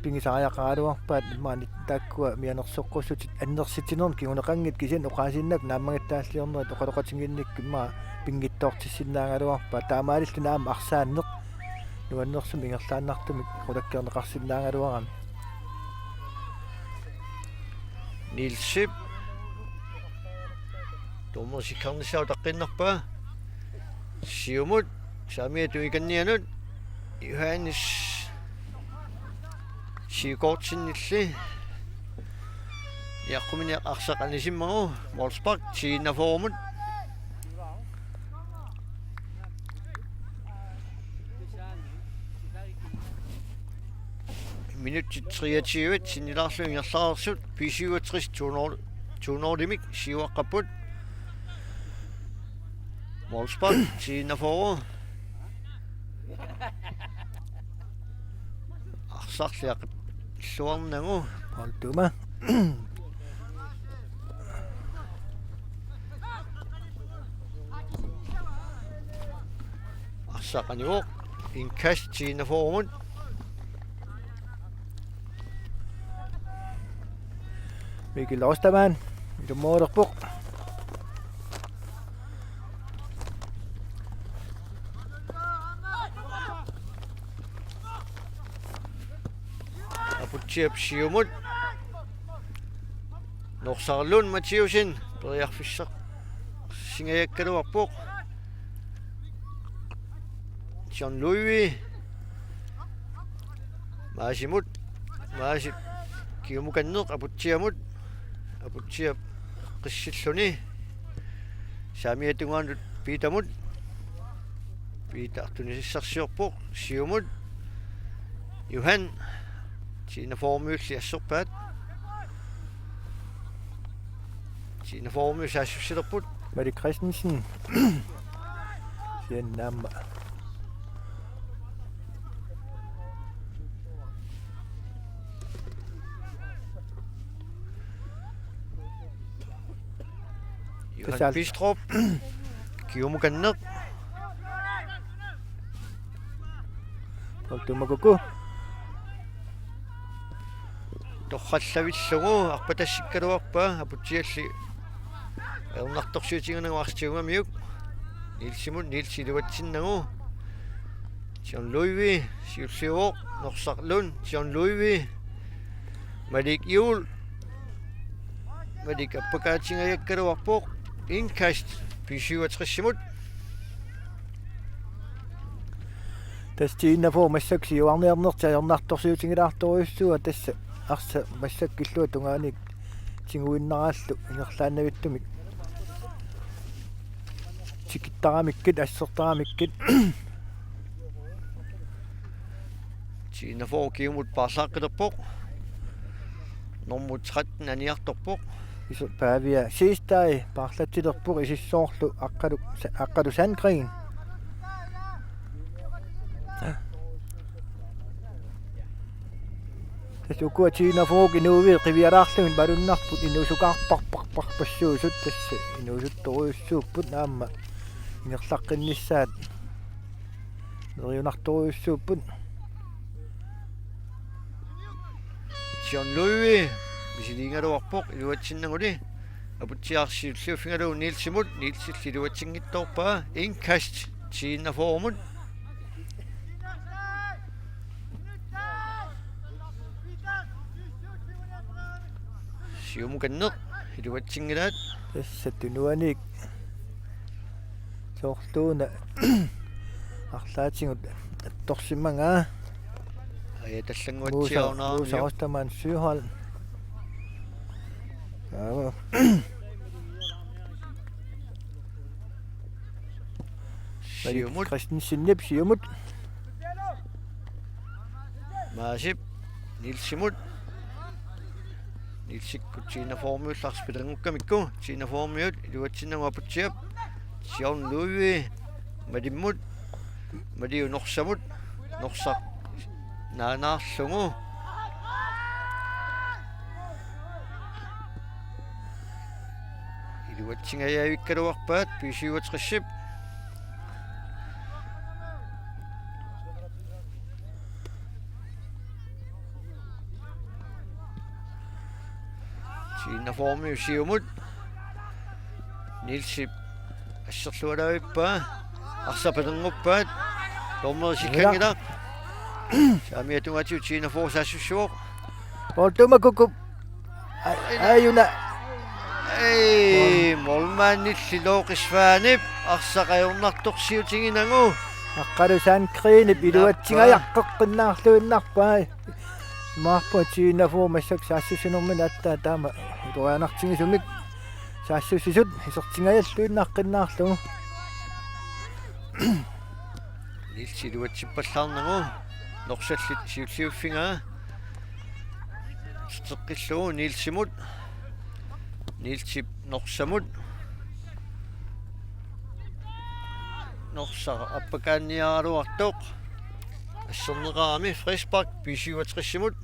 pigisariaqaraluarpaat imaani taakkua mianersoqqussutit annersitsinermik kinguneqanngitsut kisianni oqaasiinnaq naammagittaalliornerit oqaloqatigiinnikkut immaqa pinngitsoortissinnaagaluarpaat taamaalilluni aamma arsaanneq nuannersumik ingerlaannartumik qulakkeerneqarsinnaagaluarami. Nielsip. Dommerip sikkarnissaa utaqqiinnarpaa. Siumut. Saamiata tungaanut. Johannes Sigurdsenilli. Jaqqumini arsaq anisimmagu. Målspark. T-enogfyrre-mut. Minutsit treogtyve sinnilaarlugit ingerlareersut B syvogtres to nul, to nul-imik siuaqqapput. Målspark, T-enogfyrre. Arsarliaq illuarnagu. Måltuma. Arsaq anivoq. Indkast T-41-mut. Mikkel Ostermann, ilummoolerpoq. Aputsiap siumut. Norsaq Lund Mathiussen, periarfissarsingajakkaluarpoq. John Louis. Maasimut. Maasip kiumukanneq Aputsiamut. Aputsiap qissilluni. Saamiata tungaanut Piitamut. Piita tunisassarsiorpoq. Siumut. Johan. T-41-miulli assorpaat. T-41-miut saassussilerput. Malik Christensen. Siannaamma. Johan Pasal- Bistrup. Kiumukanneq. Poul Tumakuku. Torrallavillugu arpatassikkaluarpaa Aputsialli ajornartorsiutiginagu arsaq tigugamiuk. Nielsimut, Niels iluatsinnagu. John Louis siulliuvoq, Norsaq Lund, John Louis. Malik Juul. Malik appakaatingajakkaluarpoq. Indkast B-67-imut. Tassa T-41 massakkut siuarniarnertik ajornartorsiutigilaartorujussuuaat, tassa arsaq massakkut illuatungaani tiguinnaraallu ingerlaannavittumik tikittaramikkit, assertaramikkit. T-41 kiumut paarlaaqqilerpoq. Nummer tretten aniartorpoq. Isu Pavia Siegstad paarlatsilerpoq isissoorlu Aqqalu, Aqqalu Sandgreen. Tassa ukua T-41-t inuuviit qivialaarlugit malunnarput inuusukaarparparparpassuusut, tassa inuusuttorujussuupput aamma ingerlaqqinnissaat neriunartorujussuupput. John Louis misiliigaluarpoq iluatsinnaguli. Aputsiaq siulliuffigalugu Nielsimut, Nielsilli iluatsinngitsoorpaa. Indkast T-41-mut. Siumukanneq iluatsinngilaat. Tassa tunuaniik soorluuna arlaatigut attorsimagaa. Aja tallannguatsiarunaramiuk. Musa Ostermann Søholm. Aava. Siumut. Christensenip siumut. Maasip Nielsimut. Nielsikkut T-41-miullu arsaq pilerngukkamikku. T-41-miut iluatsinnagu Aputsiap. John Louis Malimmut. Maliu Norsamut. Norsaq naanaarlugu. Iluatsingajavikkaluarpaat B-67-ip. T-41-miut siumut. Nielsip asserlualaavippaa. Arsaq pilernguppaat. Dommeri sikkanngilaq. Saamiata tungaatigut T-41 saassussivoq. Poul Tumakuku. Ai, ai, una. Ei, målmandilli Loke Svanip arsaq ajornartorsiutiginagu. Aqqalu Sandgreenip iluatsingajaqqeqqinnaarluinnarpaa. Maarpu T-41 massakkut saassussinermini aatsaat taama ilorianartigisumik saassussisut isertingajalluinnaqqinnaarlugu. Niels iluatsippallaarnagu. Norsallit siulliuffigaa. Teqqillugu Nielsimut. Nielsip Norsamut. Norsaq appakaanniaraluartoq. Asserneqarami frispark B-67-imut.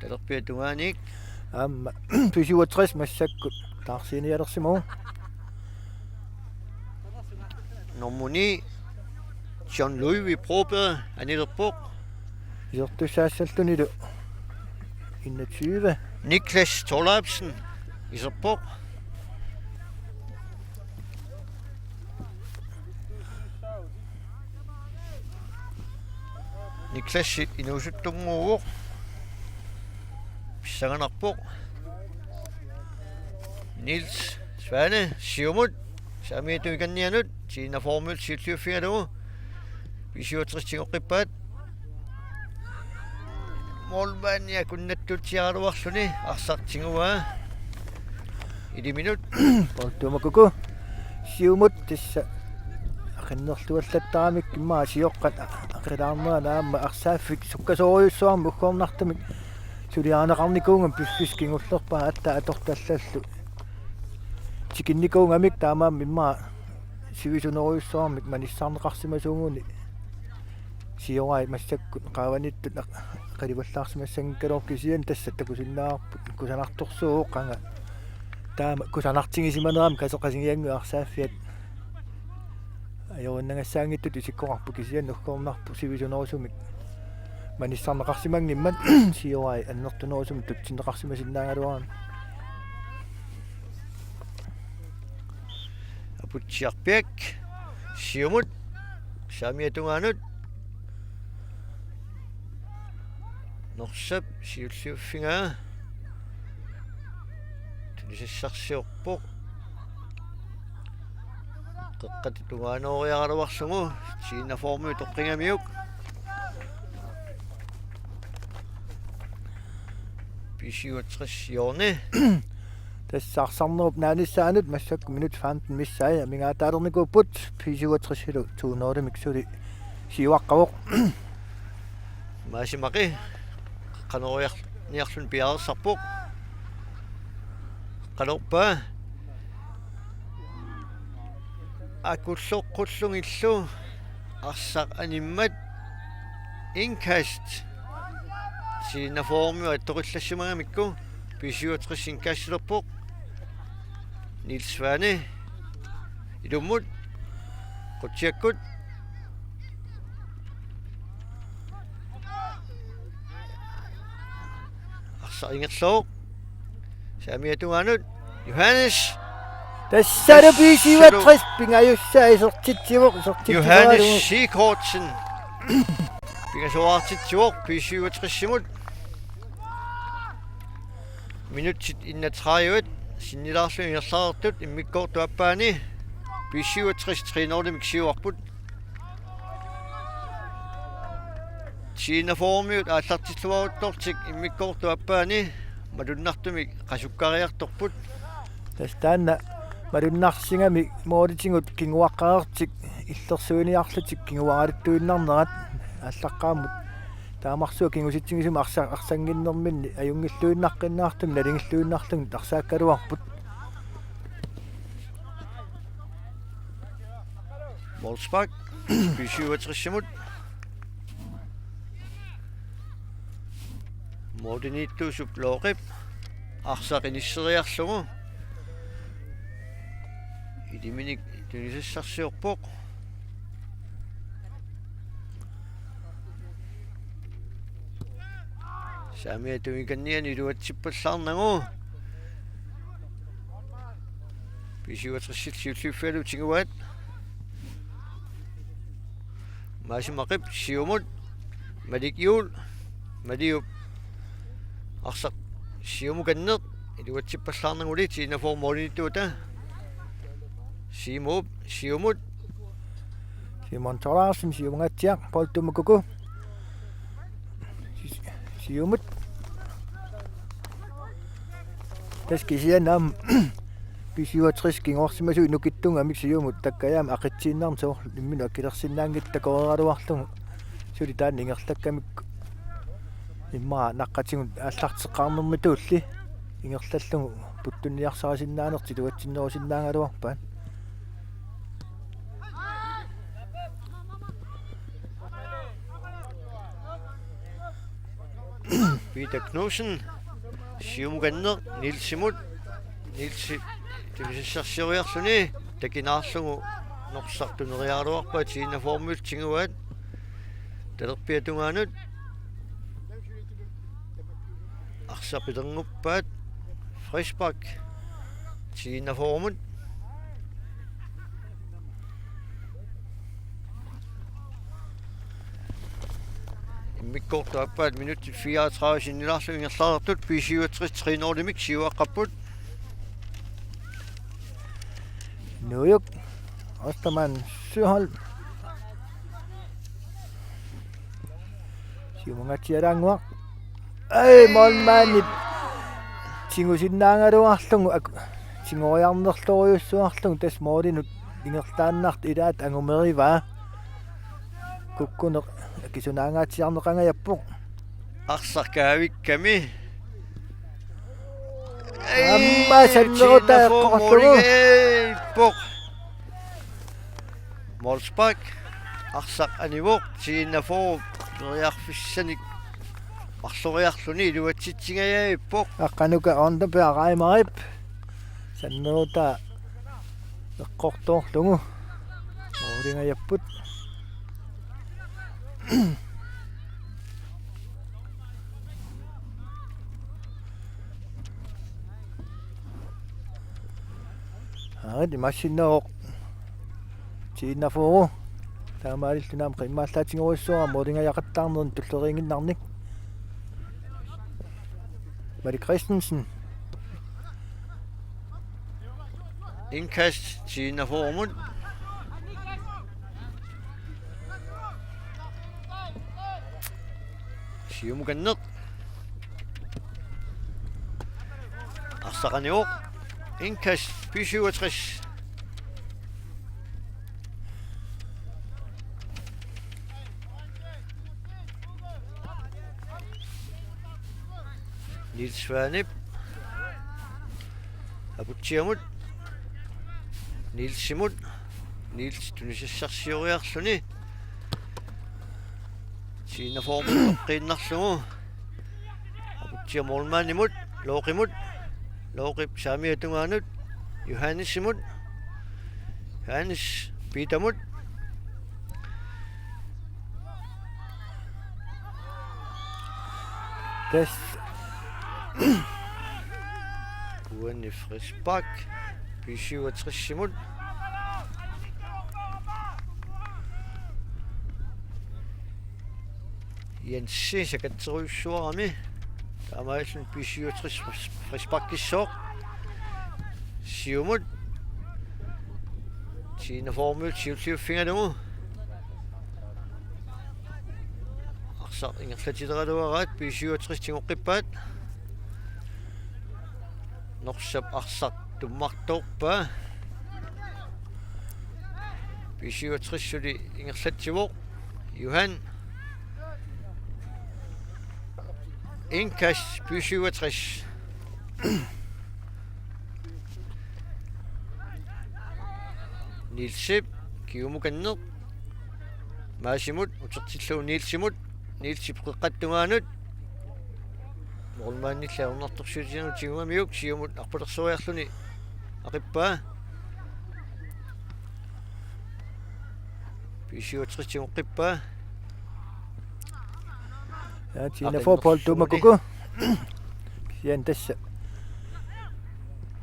Talerpiata tungaaniit. Aamma B-67 massakkut taarsiinialersimavoq. Nummer ni, John Louis Broberg anilerpoq. Isertussaassallunilu enogtyve. Niklas Thorleifsen iserpoq. Niklas inuusuttunnguuvoq. Pissanganarpoq. Niels Svane, siumut. Saamiata tungaanut, T-41-miut siulliuffigalugu. B syvogtres tigoqqippaat. Målmandi akunnattuutsiaraluarluni arsaq tiguaa. Iliminut. Poul Tuumakuku. Siumut tassa. Aqinnerluallattaramik immaqa sioqqat aqilaarnerani aamma arsaaffik sukkasoorujussuarmik uggornartumik suliarineqarnikuugami piffissaq kingullerpaaq aatsaat atortallallu. Tikinnikuugamik taamaammat immaqa sivisunerujussuarmik manissarneqarsimasuuguni. Siorai massakkut qaavaniittut aq-, qalipallaarsimassanngikkaluarpoq kisianni tassa takusinnaavarput kusanartorsuuvoq qanga. Taama kusanartigisimanerami kaseqasigianngu arsaaffiat. Ajorinnagassaanngitsutut isikkoqarpoq kisianni uggornarpoq sivisunerusumik. Manissarneqarsimanngimmat Siorai annertunerusumik tutsinneqarsimasinnaagaluarami. Aputsiaq Piak. Siumut. Saamiata tungaanut. Norsap siulliuffigaa. Tunisassarsiorpoq. Qeqqata tungaanooriaraluarlugu. T-41-miut toqqigamiuk. B syvogtres Jorne. Tassa arsarnerup naanissaanut massakkut minut femten missaat amigaataalernikuupput, B syvogtres-ilu to nul-imik suli siuaqqavoq. Maasi Maqi qanoq iar-, niarluni piareersarpoq. Qanorpaa. Akulloqqullugillu arsaq animmat indkast. T-41-miut attoqillassimagamikku B syvogtres indkastilerpoq. Niels Svane. Ilummut. Qutsiakkut. Arsaq ingerlavoq. Saamiata tungaanut. Johannes. Tassalu B syvogtres pingajussaa isertitsivoq, isertitsivoq. Johannes Sigurdsen. Pingasuartitsivoq B syvogtres-imut. Minutsit enogtredive sinnilaarlugit ingerlareersut immikkoortup aappaani B syvogtres tre nul-imik siuarput. T-41-miut aallartilluaruttortik immikkoortup aappaani malunnartumik qasukkariartorput. Tassa taanna malunnarsigamik mooritigut kinguaqqareertik illersuiniarlutik kinguaqqarittuinnarnerat aallaqqaammut taamarsuaq kingusitsigisumik arsa-, arsannginnerminni ajunngilluinnaqqinnaartumik nalingilluinnarlugit arsaakkaluarput. Målspark. B syvogtres-imut. Målimiittuusup Looqip arsaq inisseriarlugu. Iliminik tunisassarsiorpoq. Saamiata tungaanilu iluatsippallaarnagu. B syvogtres-illu siulliuffigalugu tiguaat. Maasi Maqip siumut. Malik Juul. Maliup arsaq siumukanneq. Iluatsippallaarnaguli T-41 målimiittuuta. Siimuup siumut. Simon Thorleifsen siumungaatsiaq, Poul Tuumakuku. Si-, siumut. Tassa kisianni aamma B syvogtres kinguarsimasuuvoq nukittugamik siumut takkajaam aqitsiinnarneq soorlu imminut akilersinnaanngitsoq takoreeraluarlugu suli taanna ingerlakkamikku immaqa naqqatigut aallarteqqaarnermituulli ingerlallugu puttunniarsarisinnaanertik iluatsinnerusinnaagaluarpaat. Peter Knudsen, siumukanneq Nielsimut, Nielsi tunisassarsioriarluni, takinaarlugu Norsaq tuneriaraluarpaa, T-enogfyrremiut tiguaat. Talerpiata tungaanut. Arsaq pilernguppaat. Frispark. T-enogfyrremut. Immikkoortup aappaat minutsit fireogtredive sinnilaarlugit ingerlareersut, B syvogtres tre nul-imik siuaqqapput. Nuujuk Ostermann Søholm. Siumungaatsiaraannguaq. Ai, målmandip tigusinnaagaluarlugu ak-, tigoriarnerlorujussuarlugu tassa målinut ingerlaannartoq ilaat angumerivaa. Kukkuneq akisunaangaatsiarneqangajappoq. Arsaq kaavikkami. Aamma Sannerutaa eqqorlugu. Målingajappoq. Målspark. Arsaq anivoq, T-enogfyrre periarfissanik marloriarluni iluatsitsingajappoq. Aqqanuka Ornberg Reimerip Sannerutaa eqqortoorlugu målingajapput. Aarit imaassinnaavoq T-enogfyrre. Taamaalilluni aamma qimmaallaatigerujussuara målingajaqattaarneq tulleriinnginnarnik. Malik Christensen. Indkast T-enogfyrremut. Siumukanneq. Arsaq anivoq. Indkast B syvogtres. Niels Svanep. Aputsiamut. Nielsimut. Niels tunisassarsioriarluni. T-enogfyrremut toqqiinnarlugu. Aputsiaq målmandimut, Loqimut, Loqip saamiata tungaanut, Johannesimut, Johannes Petermut. Tassa uani frispark B syvogtresimut. Jensi sakatserujussuarami. Taamaalilluni B syvogtres fris-, frisparkissooq. Siumut. T-enogfyrremiut siulliuffigalugu. Arsaq ingerlatileraluaraat B syvogtres tigoqqippaat. Norsap arsaq tummartoorpaa. B syvogtres suli ingerlatsivoq. Johan. Indkast B syvogtres. Nielsip kiumukanneq. Maasimut utertillugu Nielsimut. Nielsip qeqqata tungaanut. Målmandillu ajornartorsiutigalugu tigugamiuk siumut arpalersoriarluni aqippaa. B syvogtres tigoqqippaa. Ja, T-enogfyrre Poul Tuumakkuku. Kisianni tassa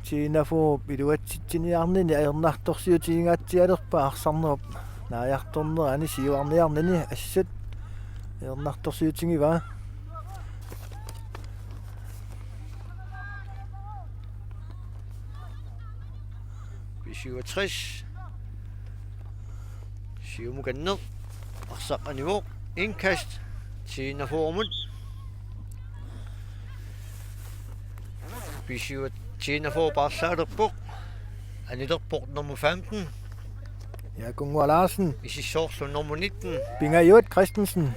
T-enogfyrre iluatsitsiniarnini ajornartorsiutigingaatsialerpaa arsarnerup naajartornerani siuarniarnini assut ajornartorsiutigivaa. B syvogtres. Siumukanneq. Arsaq anivoq. Indkast. T-enogfyrremut. B syv, T-enogfyrre paarlaalerpoq. Anilerpoq nummer femten. Jakob Ngua Larsen. Isissoorlu nummer nitten. Pingajuat Christensen.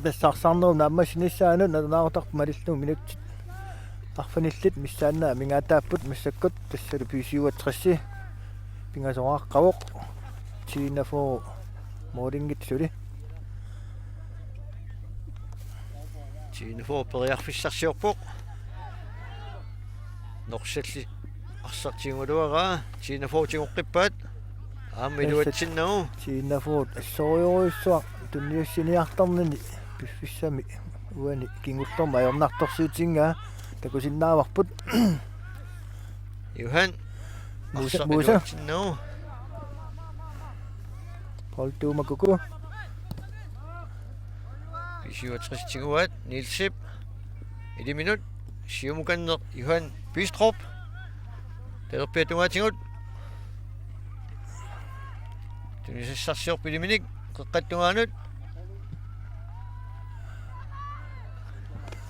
Tassa arsarnerup naammassinissaanut nalunaarutarpoq malillugu minutsit arfinillit missaanni amigaataapput massakkut, tassalu B syvogtres pingasoqaqqavoq, T-enogfyrre målinngitsut suli. T-enogfyrre periarfissarsiorpoq. Norsalli arsaq tigugaluaraa, T-enogfyrre tigoqqippaat. Aamma iluatsinnagu. T-enogfyrre assorujussuaq tunniussiniartarnini piffissami uani kingullermi ajornartorsiutigaa takusinnaavarput. Johan. Musa, arsaq Musa. Iluatsinnagu. Paul Tuumakuku. B syvogtres tiguaat, Nielsip. Iliminut, siumukanneq Johan Bistrup. Talerpiata tungaatigut. Tunisassarsiorpoq iliminik, qeqqata tungaanut.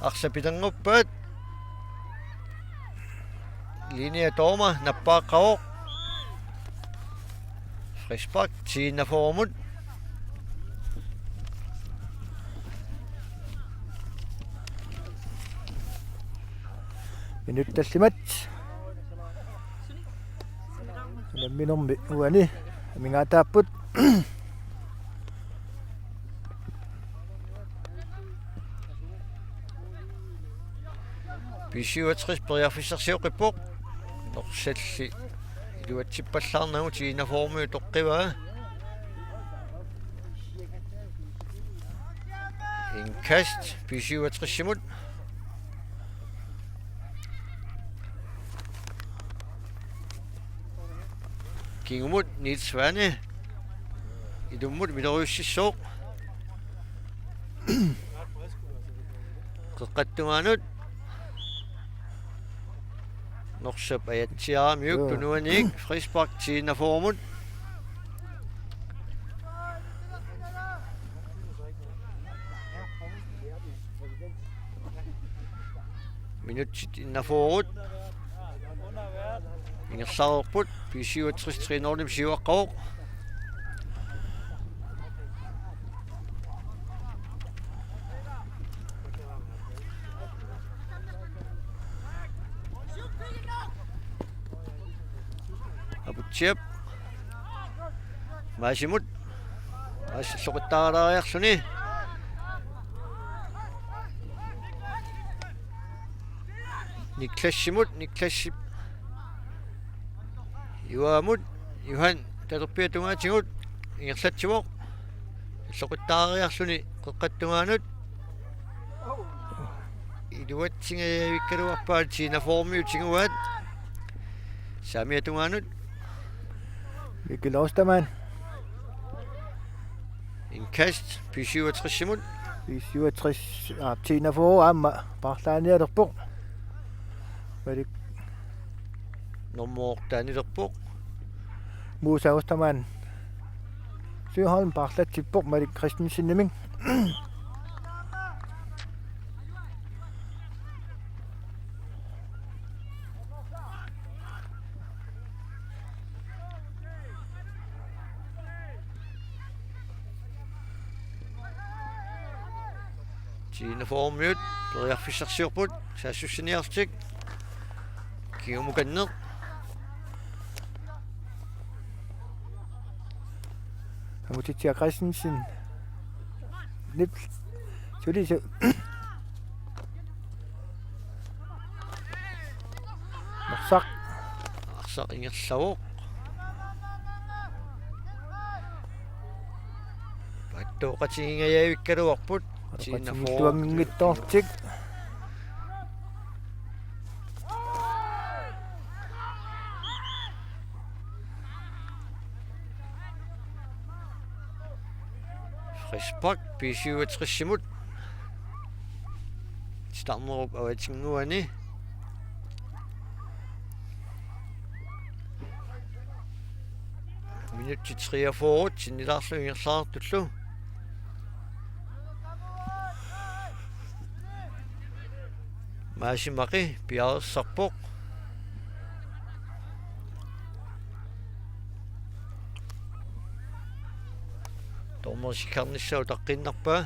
Arsaq pitannguppaat. Linia Tooma nappaaqqavoq. Frispark T-enogfyrremut. Minutsit tallimat. Unamminermi uani amigaataapput. B syvogtres periarfissarsioqqippoq. Norsalli iluatsippallaarnagu, T-enogfyrremiut toqqivaa. Indkast B syvogtresimut. Kingumut Niels Svane. Ilummut miloriussissooq. Qeqqata tungaanut. Norsap ajatsiaramiuk. Joo. Tunuaniit frispark T-enogfyrremut. Minutsit enogfyrre. Ingerlareerput, B syvogtres tre nul-imik siuaqqavoq. Aputsiap. Maasimut. Maasi illoqittaaralaariarluni. Niklasimut, Niklasip. Juamut, Johan, talerpiata tungaatigut. Ingerlatsivoq. Illoqittaariarluni qeqqata tungaanut. Iluatsingajavikkaluarpaat, T-enogfyrremiut tiguaat. Saamiata tungaanut. Mikkel Ostermann. Indkast B syvogtresimut. B syvogtres, aa, T-enogfyrre aamma paarlaanialerpoq. Malik. Normu taanilerpoq. Musa Ostermann. Søholm paarlatsippoq Malik Christensenimit. T-enogfyrremiut periarfissarsiorput, saassussiniarlutik. Kingumukanneq. Angutitsia Christensen. Nip. Suli su-, Norsaq. Arsaq ingerlavoq. Pattooqatigingajavikkaluarput. Pattooqatigiilluanngitsoortik. Frispark B syvogtresimut. Titarnerup avatinnguani. Minutsit treogfyrre sinnilaarlugu ingerlaartullu. Maasi Maqi piareersarpoq. Dommeri sikkarnissaa utaqqiinnarpaa.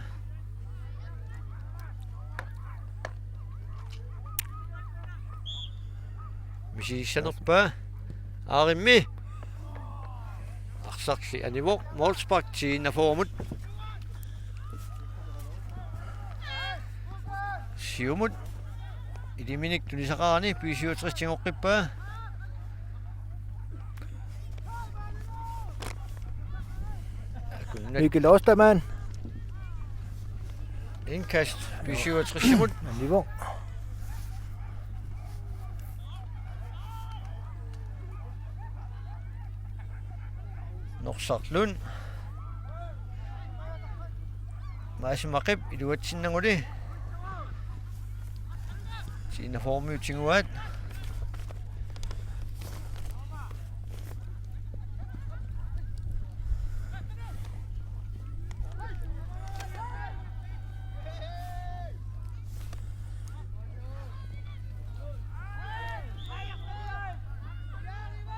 Misigissanerpaa. Aarimmi. Arsarli anivoq, målspark T-enogfyrremut. Siumut iliminik tunisaqarani B syvogtres tigoqqippaa. Mikkel Ostermann. Indkast B syvogtres-imut. Niveau. Norsaq Lund. Maasi Maqip iluatsinnaguli. Siinaformiutinnguaat.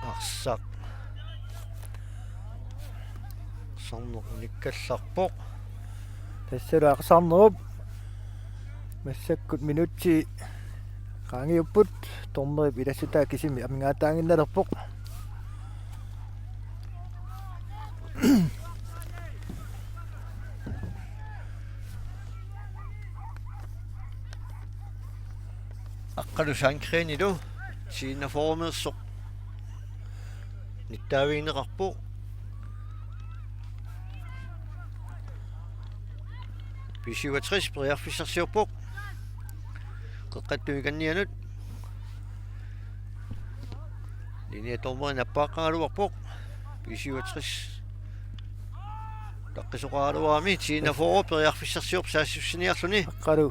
Arsaq. Arsarneq unikkallarpoq. Tassalu arsarnerup massakkut minutsit qaangiupput, dommerip ilassutaa kisimi amigaataaginnalerpoq. Aqqalu Sandgrenilu T enogfyrre-meersoq nittaavigineqarpoq. B syvogtres periarfissarsiorpoq. Qeqqata tungaanut. Linjedommerit nappaaqqagaluarput. B syvogtres utaqqisoqaraluarami, T enogfyrre periarfissarsiorpoq saassussiniarluni. Aqqalu.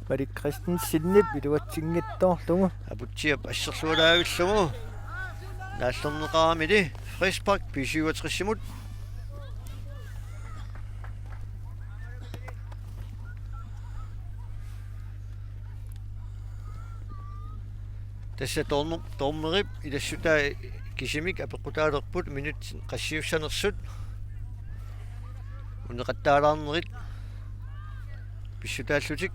Malik Christensenip iluatsinngitsoorlugu. Aputsiap asserlualaavillugu. Naallerneqaramili frispark B syvogtres-imut. Tassa dommer-, dommerip ilassutaa kisimik apeqqutaalerput minutsit qassiussanersut. Unneqattaalaarnerit pissutaallutik.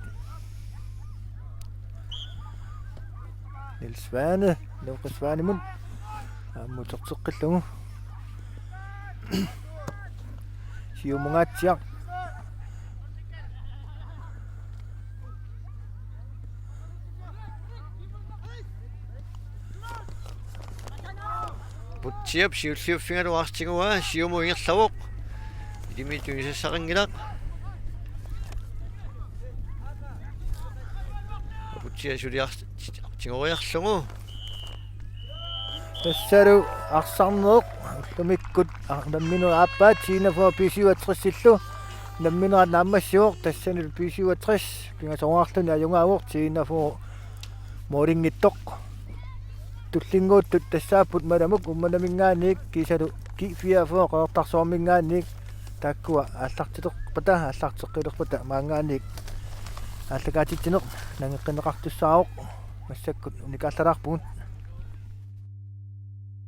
Niels Svane, Lukas Svanemut. Aamma uterteqqillugu. Siumungaatsiaq. Aputsiap siulliuffigaluartigaa, Siumut ingerlavoq. Ilimi tunisassaqanngilaq. Aputsiaq suliar-, tigoriarlugu. Tassalu arsarneq ullumikkut, a, unamminerup aappaa T enogfyrre B syvogtres-illu. Unamminerat naammassivoq, tassanilu B syvogtres pingasoraarluni ajugaavoq, T enogfyrre målinngitsoq. Tullinnguuttut tassaapput malamuk Uummannaminngaanniit kiisalu G fireogfyrre Qeqertarsuarminngaanniit, taakkua aallartilerpata, aallarteqqilerpata maanngaanniit aallakaatitsineq nangeqqinneqartussaavoq, massakkut unikaallalaarpugut.